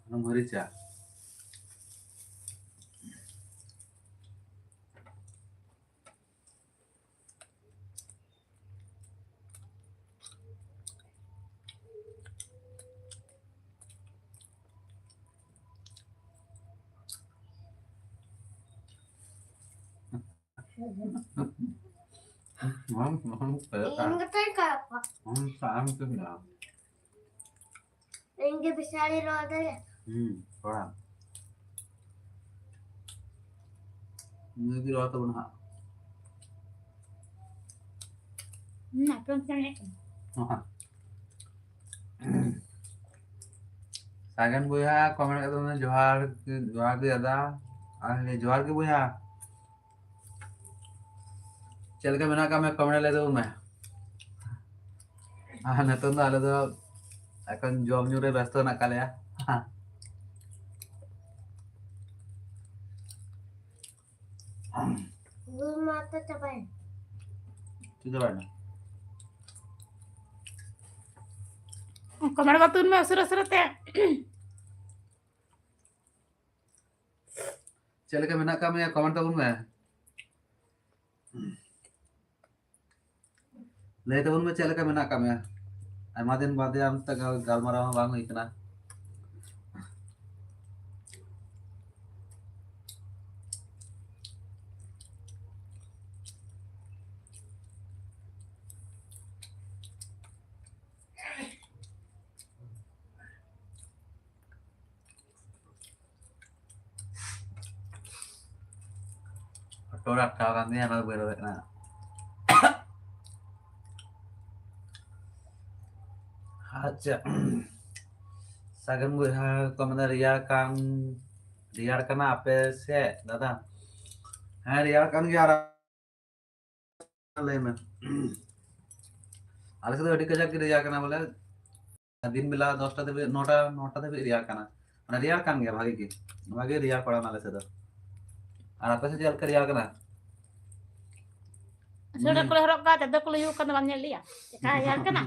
ᱚᱱᱟ ᱢᱟᱹᱨᱤᱪᱟ᱾ ᱤᱧ ᱜᱮᱛᱚᱧ ᱠᱟᱜ ᱠᱚᱣᱟ᱾ ᱤᱧ ᱜᱮ ᱵᱤᱥᱟᱞᱤ ᱨᱚᱲ ᱫᱟᱲᱮᱭᱟᱜᱼᱟ᱾ ᱦᱩᱸ, ᱛᱷᱚᱲᱟ᱾ ᱱᱩᱭ ᱜᱮ ᱨᱚᱲ ᱛᱟᱵᱚᱱ ᱦᱟᱸᱜ᱾ ᱦᱩᱸ, ᱟᱯᱮ ᱚᱱᱛᱮ ᱨᱮ ᱦᱮᱡ ᱠᱟᱱᱟ᱾ ᱦᱚᱸ ᱦᱟᱸᱜ᱾ ᱥᱟᱜᱮᱱ ᱵᱚᱭᱦᱟ ᱠᱚᱢᱮᱱᱴ ᱠᱟᱛᱮ ᱵᱚᱱ ᱡᱚᱦᱟᱨ, ᱡᱚᱦᱟᱨ ᱜᱮ ᱫᱟᱫᱟ᱾ ᱟᱨ ᱡᱚᱦᱟᱨ ᱜᱮ ᱵᱚᱭᱦᱟ᱾ ᱪᱮᱫ ᱞᱮᱠᱟ ᱢᱮᱱᱟᱜ ᱟᱠᱟᱫ ᱢᱮᱭᱟ? ᱠᱚᱢᱮᱱᱴ ᱞᱟᱹᱭ ᱛᱟᱵᱚᱱ ᱢᱮ᱾ ᱟᱨ ᱱᱤᱛᱚᱝ ᱫᱚ ᱟᱞᱮ ᱫᱚ ᱮᱠᱷᱚᱱ ᱡᱚᱢ ᱧᱩ ᱨᱮ ᱵᱮᱥᱛᱚ ᱦᱮᱱᱟᱜ ᱟᱠᱟᱫ ᱞᱮᱭᱟ᱾ ᱜᱩᱲ ᱢᱟ ᱛᱚ ᱪᱟᱵᱟᱭᱮᱱ᱾ ᱪᱮᱫ ᱪᱟᱵᱟᱭᱮᱱᱟ? ᱠᱚᱢᱮᱱᱴ ᱢᱟ ᱛᱩᱫ ᱢᱮ ᱩᱥᱟᱹᱨᱟ ᱩᱥᱟᱹᱨᱟ ᱛᱮ᱾ ᱪᱮᱫ ᱞᱮᱠᱟ ᱢᱮᱱᱟᱜ ᱟᱠᱟᱫ ᱢᱮᱭᱟ? ᱠᱚᱢᱮᱱᱴ ᱛᱟᱵᱚᱱ ᱢᱮ᱾ ᱞᱟᱹᱭ ᱛᱟᱵᱚᱱ ᱢᱮ ᱪᱮᱫ ᱞᱮᱠᱟ ᱢᱮᱱᱟᱜ ᱟᱠᱟᱫ ᱢᱮᱭᱟ? ᱟᱭᱢᱟ ᱫᱤᱱ ᱵᱟᱫᱮ ᱟᱢ ᱥᱟᱶ ᱜᱟᱞ-, ᱜᱟᱞᱢᱟᱨᱟᱣ ᱦᱚᱸ ᱵᱟᱝ ᱦᱩᱭ ᱠᱟᱱᱟ᱾ ᱦᱚᱴᱚᱜ ᱨᱮ ᱟᱴᱠᱟᱣ ᱟᱠᱟᱱ ᱛᱤᱧᱟ, ᱚᱱᱟ ᱫᱚ ᱵᱟᱹᱧ ᱨᱚᱲ ᱫᱟᱲᱮᱭᱟᱜ ᱠᱟᱱᱟ᱾ ᱟᱪᱪᱷᱟ, ᱥᱟᱜᱮᱱ ᱵᱚᱭᱦᱟ ᱠᱚ ᱢᱮᱱᱫᱟ ᱨᱮᱭᱟᱲ ᱠᱟᱱ, ᱨᱮᱭᱟᱲ ᱠᱟᱱᱟ ᱟᱯᱮ ᱥᱮᱫ ᱫᱟᱫᱟ? ᱦᱮᱸ, ᱨᱮᱭᱟᱲ ᱠᱟᱱ ᱜᱮᱭᱟ᱾ ᱟᱨ ᱞᱟᱹᱭ ᱢᱮ᱾ ᱟᱞᱮ ᱥᱮᱫ ᱫᱚ ᱟᱹᱰᱤ ᱠᱟᱡᱟᱠ ᱜᱮ ᱨᱮᱭᱟᱲ ᱠᱟᱱᱟ ᱵᱚᱞᱮ᱾ ᱫᱤᱱ ᱵᱮᱞᱟ ᱫᱚᱥᱴᱟ ᱫᱷᱟᱹᱵᱤᱡ, ᱱᱚᱴᱟ, ᱱᱚᱴᱟ ᱫᱷᱟᱹᱵᱤᱡ ᱨᱮᱭᱟᱲ ᱠᱟᱱᱟ᱾ ᱢᱟᱱᱮ ᱨᱮᱭᱟᱲ ᱠᱟᱱ ᱜᱮᱭᱟ ᱵᱷᱟᱜᱤ ᱜᱮ᱾ ᱵᱷᱟᱜᱮ ᱨᱮᱭᱟᱲ ᱯᱟᱲᱟᱣ ᱱᱟ ᱟᱞᱮ ᱥᱮᱫ ᱫᱚ᱾ ᱟᱨ ᱟᱯᱮ ᱥᱮᱫ ᱪᱮᱫ ᱞᱮᱠᱟ ᱨᱮᱭᱟᱲ ᱠᱟᱱᱟ? ᱥᱩᱴ ᱠᱚᱞᱮ ᱦᱚᱨᱚᱜ ᱠᱟᱜᱼᱟ, ᱪᱟᱫᱚᱨ ᱠᱚᱞᱮ ᱭᱩ ᱠᱟᱱᱟ, ᱵᱟᱢ ᱧᱮᱞ ᱞᱮᱭᱟ? ᱪᱮᱠᱟ ᱨᱮᱭᱟᱲ ᱠᱟᱱᱟ?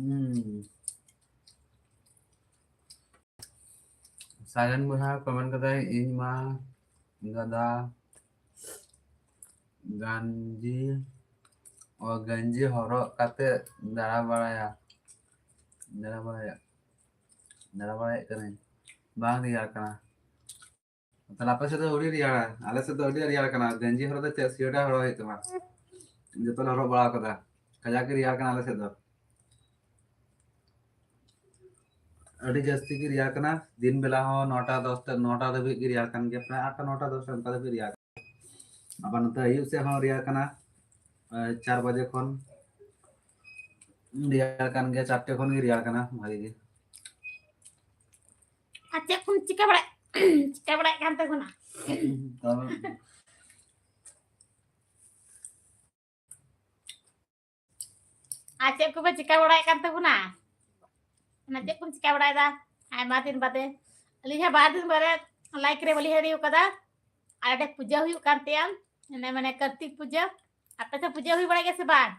ᱦᱩᱸ᱾ ᱥᱟᱭᱞᱮᱱᱴ ᱵᱚᱭᱦᱟ ᱠᱚᱢᱮᱱᱴ ᱠᱟᱫᱟᱭ, "ᱤᱧ ᱢᱟ ᱫᱟᱫᱟ ᱜᱟᱧᱡᱤ, ᱚ, ᱜᱟᱧᱡᱤ ᱦᱚᱨᱚᱜ ᱠᱟᱛᱮ ᱫᱟᱬᱟ ᱵᱟᱲᱟᱭᱟ, ᱫᱟᱬᱟ ᱵᱟᱲᱟᱭᱟ, ᱫᱟᱬᱟ ᱵᱟᱲᱟᱭᱮᱫ ᱠᱟᱹᱱᱟᱹᱧ, ᱵᱟᱝ ᱨᱮᱭᱟᱲ ᱠᱟᱱᱟ᱾" ᱛᱟᱦᱞᱮ ᱟᱯᱮ ᱥᱮᱫ ᱫᱚ ᱟᱹᱰᱤ ᱨᱮᱭᱟᱲᱟ, ᱟᱞᱮ ᱥᱮᱫ ᱫᱚ ᱟᱹᱰᱤ ᱨᱮᱭᱟᱲ ᱠᱟᱱᱟ᱾ ᱜᱮᱧᱡᱤ ᱦᱚᱨᱚᱜ ᱫᱚ ᱪᱮᱫ, ᱥᱳᱭᱮᱴᱟᱨ ᱦᱚᱨᱚᱜ ᱦᱩᱭᱩᱜ ᱛᱟᱢᱟ᱾ ᱡᱚᱛᱚ ᱞᱮ ᱦᱚᱨᱚᱜ ᱵᱟᱲᱟ ᱠᱟᱫᱟ, ᱠᱟᱡᱟᱠ ᱜᱮ ᱨᱮᱭᱟᱲ ᱠᱟᱱᱟ ᱟᱞᱮ ᱥᱮᱫ ᱫᱚ᱾ ᱟᱹᱰᱤ ᱡᱟᱹᱥᱛᱤ ᱜᱮ ᱨᱮᱭᱟᱲ ᱠᱟᱱᱟ᱾ ᱫᱤᱱ ᱵᱮᱞᱟ ᱦᱚᱸ ᱱᱚᱴᱟ ᱫᱚᱥᱴᱟ, ᱱᱚᱴᱟ ᱫᱷᱟᱹᱵᱤᱡ ᱜᱮ ᱨᱮᱭᱟᱲ ᱠᱟᱱ ᱜᱮᱭᱟ, ᱯᱨᱟᱭ ᱟᱴᱴᱟ, ᱱᱚᱴᱟ, ᱫᱚᱥᱴᱟ ᱚᱱᱠᱟ ᱫᱷᱟᱹᱵᱤᱡ ᱨᱮᱭᱟᱲ ᱠᱟᱱᱟ᱾ ᱟᱵᱟᱨ ᱱᱚᱛᱮ ᱟᱹᱭᱩᱵ ᱥᱮᱫ ᱦᱚᱸ ᱨᱮᱭᱟᱲ ᱠᱟᱱᱟ, ᱮ, ᱪᱟᱨ ᱵᱟᱡᱮ ᱠᱷᱚᱱ ᱨᱮᱭᱟᱲ ᱠᱟᱱ ᱜᱮᱭᱟ, ᱪᱟᱨᱴᱮ ᱠᱷᱚᱱ ᱜᱮ ᱨᱮᱭᱟᱲ ᱠᱟᱱᱟ ᱵᱷᱟᱜᱤ ᱜᱮ᱾ ᱟᱨ ᱪᱮᱫ ᱠᱚᱢ ᱪᱤᱠᱟᱹ ᱵᱟᱲᱟᱭ, ᱪᱤᱠᱟᱹ ᱵᱟᱲᱟᱭᱮᱫ ᱠᱟᱱ ᱛᱟᱵᱚᱱᱟ? ᱛᱟᱦᱞᱮ ᱟᱨ ᱪᱮᱫ ᱠᱚᱯᱮ ᱪᱤᱠᱟᱹ ᱵᱟᱲᱟᱭᱮᱫ ᱠᱟᱱ ᱛᱟᱵᱚᱱᱟ? ᱚᱱᱟ ᱪᱮᱫ ᱠᱚᱢ ᱪᱤᱠᱟᱹ ᱵᱟᱲᱟᱭᱮᱫᱟ? ᱟᱭᱢᱟ ᱫᱤᱱ ᱵᱟᱫᱮ᱾ ᱟᱹᱞᱤᱧ ᱦᱚᱸ ᱵᱟᱨ ᱫᱤᱱ ᱵᱟᱨᱮ ᱞᱟᱭᱤᱠ ᱨᱮ ᱵᱟᱹᱞᱤᱧ ᱦᱤᱲᱤ ᱟᱠᱟᱫᱟ᱾ ᱟᱨ ᱚᱸᱰᱮ ᱯᱩᱡᱟᱹ ᱦᱩᱭᱩᱜ ᱠᱟᱱ ᱛᱟᱭᱟ, ᱢᱟᱱᱮ, ᱢᱟᱱᱮ ᱠᱟᱨᱛᱤᱠ ᱯᱩᱡᱟᱹ᱾ ᱟᱯᱮ ᱥᱮᱫ ᱯᱩᱡᱟᱹ ᱦᱩᱭ ᱵᱟᱲᱟᱜ ᱜᱮᱭᱟ ᱥᱮ ᱵᱟᱝ?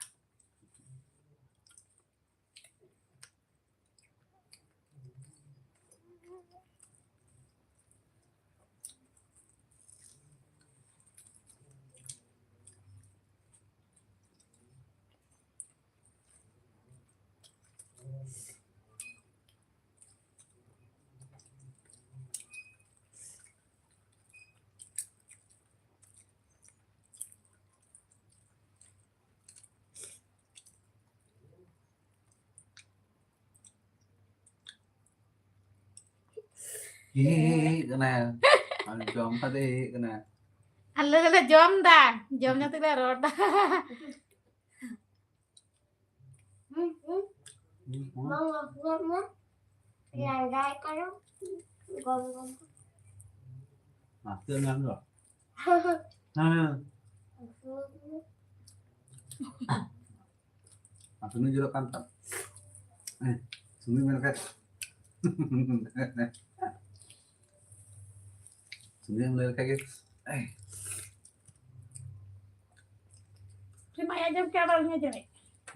ᱦᱤ ᱦᱤ ᱦᱤ ᱠᱟᱱᱟ᱾ ᱟᱨ ᱡᱚᱢ ᱠᱟᱛᱮ ᱦᱤ ᱦᱤ ᱠᱟᱱᱟ᱾ ᱟᱞᱮ ᱫᱚᱞᱮ ᱡᱚᱢ ᱫᱟ, ᱡᱚᱢ ᱧᱩ ᱛᱮᱞᱮ ᱨᱚᱲ ᱫᱟ᱾ ᱞᱟᱸᱫᱟᱭ ᱠᱟᱱᱟ᱾ ᱜᱚᱢ ᱜᱚᱢ᱾ ᱟᱥᱛᱮ ᱧᱟᱢ ᱫᱚ᱾ ᱦᱮᱸ᱾ ᱟᱨ ᱥᱩᱱᱩᱢ ᱡᱚᱨᱚᱜ ᱠᱟᱱ ᱛᱟᱢ᱾ ᱦᱮᱸ, ᱥᱩᱱᱩᱢ ᱢᱮᱱ ᱠᱷᱟᱡ᱾ ᱥᱩᱱᱩᱢ ᱞᱟᱹᱭ ᱞᱮᱠᱷᱟᱡ ᱜᱮ᱾ ᱥᱮ ᱢᱟᱭᱟ ᱡᱚᱢ ᱠᱮᱫ, ᱟᱵᱟᱨ ᱩᱱᱤ ᱡᱚᱢᱮᱫ᱾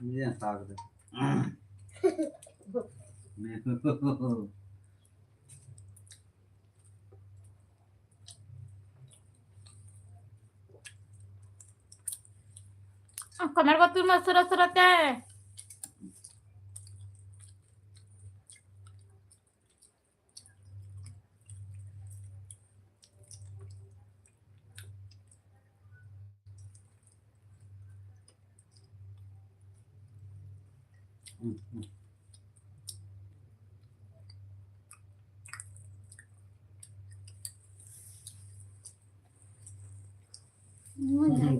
ᱤᱧ ᱦᱟᱛᱟᱣ ᱠᱮᱫᱟ᱾ Comer con tu más sura sura te.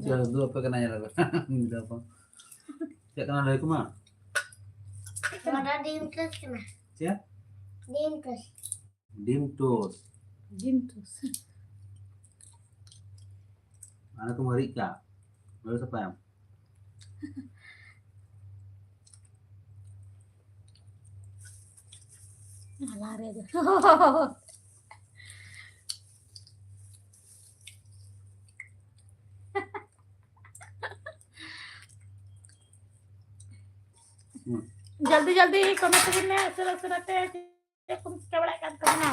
ᱪᱮᱫ ᱫᱚ ᱟᱯᱮ ᱠᱟᱱᱟ ᱧᱮᱞ ᱟᱠᱚ᱾ ᱪᱮᱫ ᱠᱟᱱᱟ ᱞᱟᱹᱭ ᱠᱚᱢᱟ? ᱱᱚᱣᱟ ᱫᱚ ᱰᱤᱢ ᱴᱳᱥᱴ ᱠᱟᱱᱟ᱾ ᱪᱮᱫ? ᱰᱤᱢ ᱴᱳᱥᱴ᱾ ᱰᱤᱢ ᱴᱳᱥᱴ᱾ ᱰᱤᱢ ᱴᱳᱥᱴ᱾ ᱟᱨ ᱠᱚ ᱢᱟᱹᱨᱤᱪ ᱠᱟ᱾ ᱢᱟᱹᱨᱤᱪ ᱥᱟᱯᱟᱭᱟᱢ᱾ ᱟᱞᱟᱝ ᱨᱮ ᱫᱚ᱾ ᱦᱩᱸ᱾ ᱡᱚᱞᱫᱤ ᱡᱚᱞᱫᱤ ᱠᱚᱢᱮᱱᱴ ᱛᱟᱵᱚᱱ ᱢᱮ, ᱩᱥᱟᱹᱨᱟ ᱩᱥᱟᱹᱨᱟ ᱛᱮ ᱪᱮᱫ ᱠᱚᱢ ᱪᱤᱠᱟᱹ ᱵᱟᱲᱟᱭᱮᱫ ᱠᱟᱱ ᱛᱟᱵᱚᱱᱟ?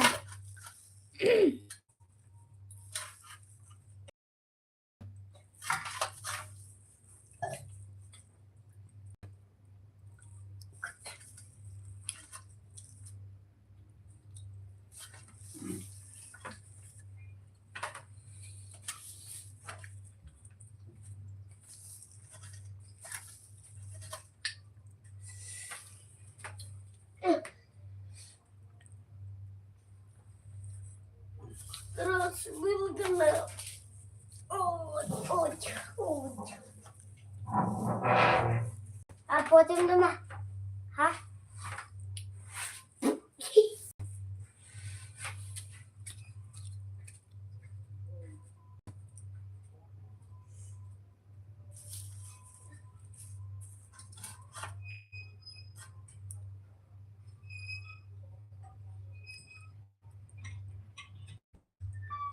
ᱨᱚᱥᱜᱩᱞᱞᱟ᱾ ᱳᱡ, ᱳᱡ, ᱳᱡ᱾ ᱟᱨ ᱯᱚᱪᱚᱱᱫᱚ ᱢᱟ᱾ ᱦᱟ?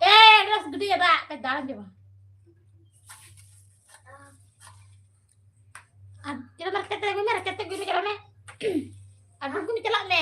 ᱮ, ᱨᱚᱥ ᱜᱤᱰᱤᱭᱟ ᱫᱟᱜ, ᱠᱟᱡ ᱫᱟᱬᱟᱱ ᱪᱟᱵᱟ᱾ ᱟᱨ ᱪᱮᱫ ᱢᱟᱨᱠᱮᱴ ᱛᱮ ᱟᱹᱜᱩᱭ ᱢᱮ, ᱢᱟᱨᱠᱮᱴ ᱛᱮ ᱟᱹᱜᱩᱭ ᱢᱮ, ᱪᱟᱞᱟᱜ ᱢᱮ᱾ ᱟᱨ ᱵᱩᱞᱠᱩᱢᱤ ᱪᱟᱞᱟᱜ ᱢᱮ᱾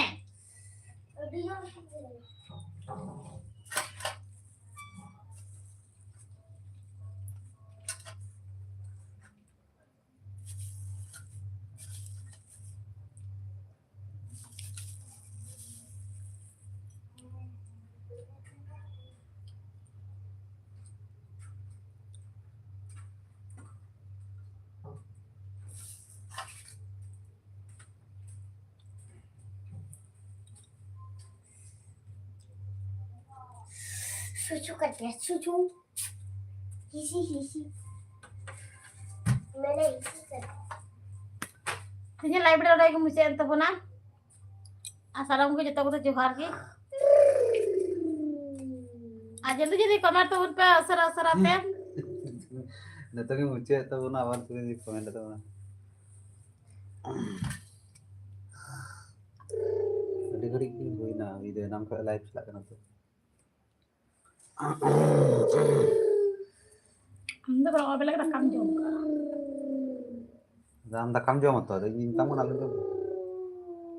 ᱥᱩᱪᱩ ᱠᱟᱛᱮ, ᱥᱩᱪᱩ᱾ ᱦᱤᱥᱤ, ᱦᱤᱥᱤ᱾ ᱢᱮᱱᱮ ᱦᱤᱥᱤ ᱠᱟᱛᱮ᱾ ᱛᱮᱦᱮᱧ live ᱫᱚ ᱱᱚᱰᱮ ᱜᱮ ᱢᱩᱪᱟᱹᱫ ᱮᱱ ᱛᱟᱵᱚᱱᱟ᱾ ᱟᱨ ᱥᱟᱱᱟᱢ ᱠᱚ ᱡᱚᱛᱚ ᱠᱚᱫᱚ ᱡᱚᱦᱟᱨ ᱜᱮ᱾ ᱟᱨ ᱡᱚᱞᱫᱤ ᱡᱚᱞᱫᱤ comment ᱛᱟᱵᱚᱱ ᱯᱮ ᱩᱥᱟᱹᱨᱟ ᱩᱥᱟᱹᱨᱟ ᱛᱮ᱾ ᱱᱤᱛᱚᱜ ᱜᱮ ᱢᱩᱪᱟᱹᱫ ᱛᱟᱵᱚᱱᱟ, ᱟᱵᱟᱨ ᱛᱤᱱᱟᱹᱜ ᱡᱤ comment ᱛᱟᱵᱚᱱᱟ᱾ ᱟᱹᱰᱤ ᱜᱷᱟᱹᱲᱤᱡ ᱜᱮ ᱦᱩᱭᱱᱟ, ᱤᱧ ᱫᱚ ᱮᱱᱟᱝ ᱠᱷᱚᱱ live ᱪᱟᱞᱟᱜ ᱠᱟᱱᱟ ᱛᱚ᱾ ᱟᱢ ᱫᱚ ᱵᱟᱝ, ᱚᱵᱮ ᱞᱟᱹᱜᱤᱫ ᱫᱟᱠᱟᱢ ᱡᱚᱢ ᱠᱟᱜᱼᱟ᱾ ᱟᱫᱚ ᱟᱢ ᱫᱟᱠᱟᱢ ᱡᱚᱢᱟ ᱛᱚ, ᱟᱫᱚ ᱤᱧ ᱢᱮᱛᱟᱢ ᱠᱟᱱᱟ ᱟᱞᱚᱢ ᱡᱚᱢᱟ᱾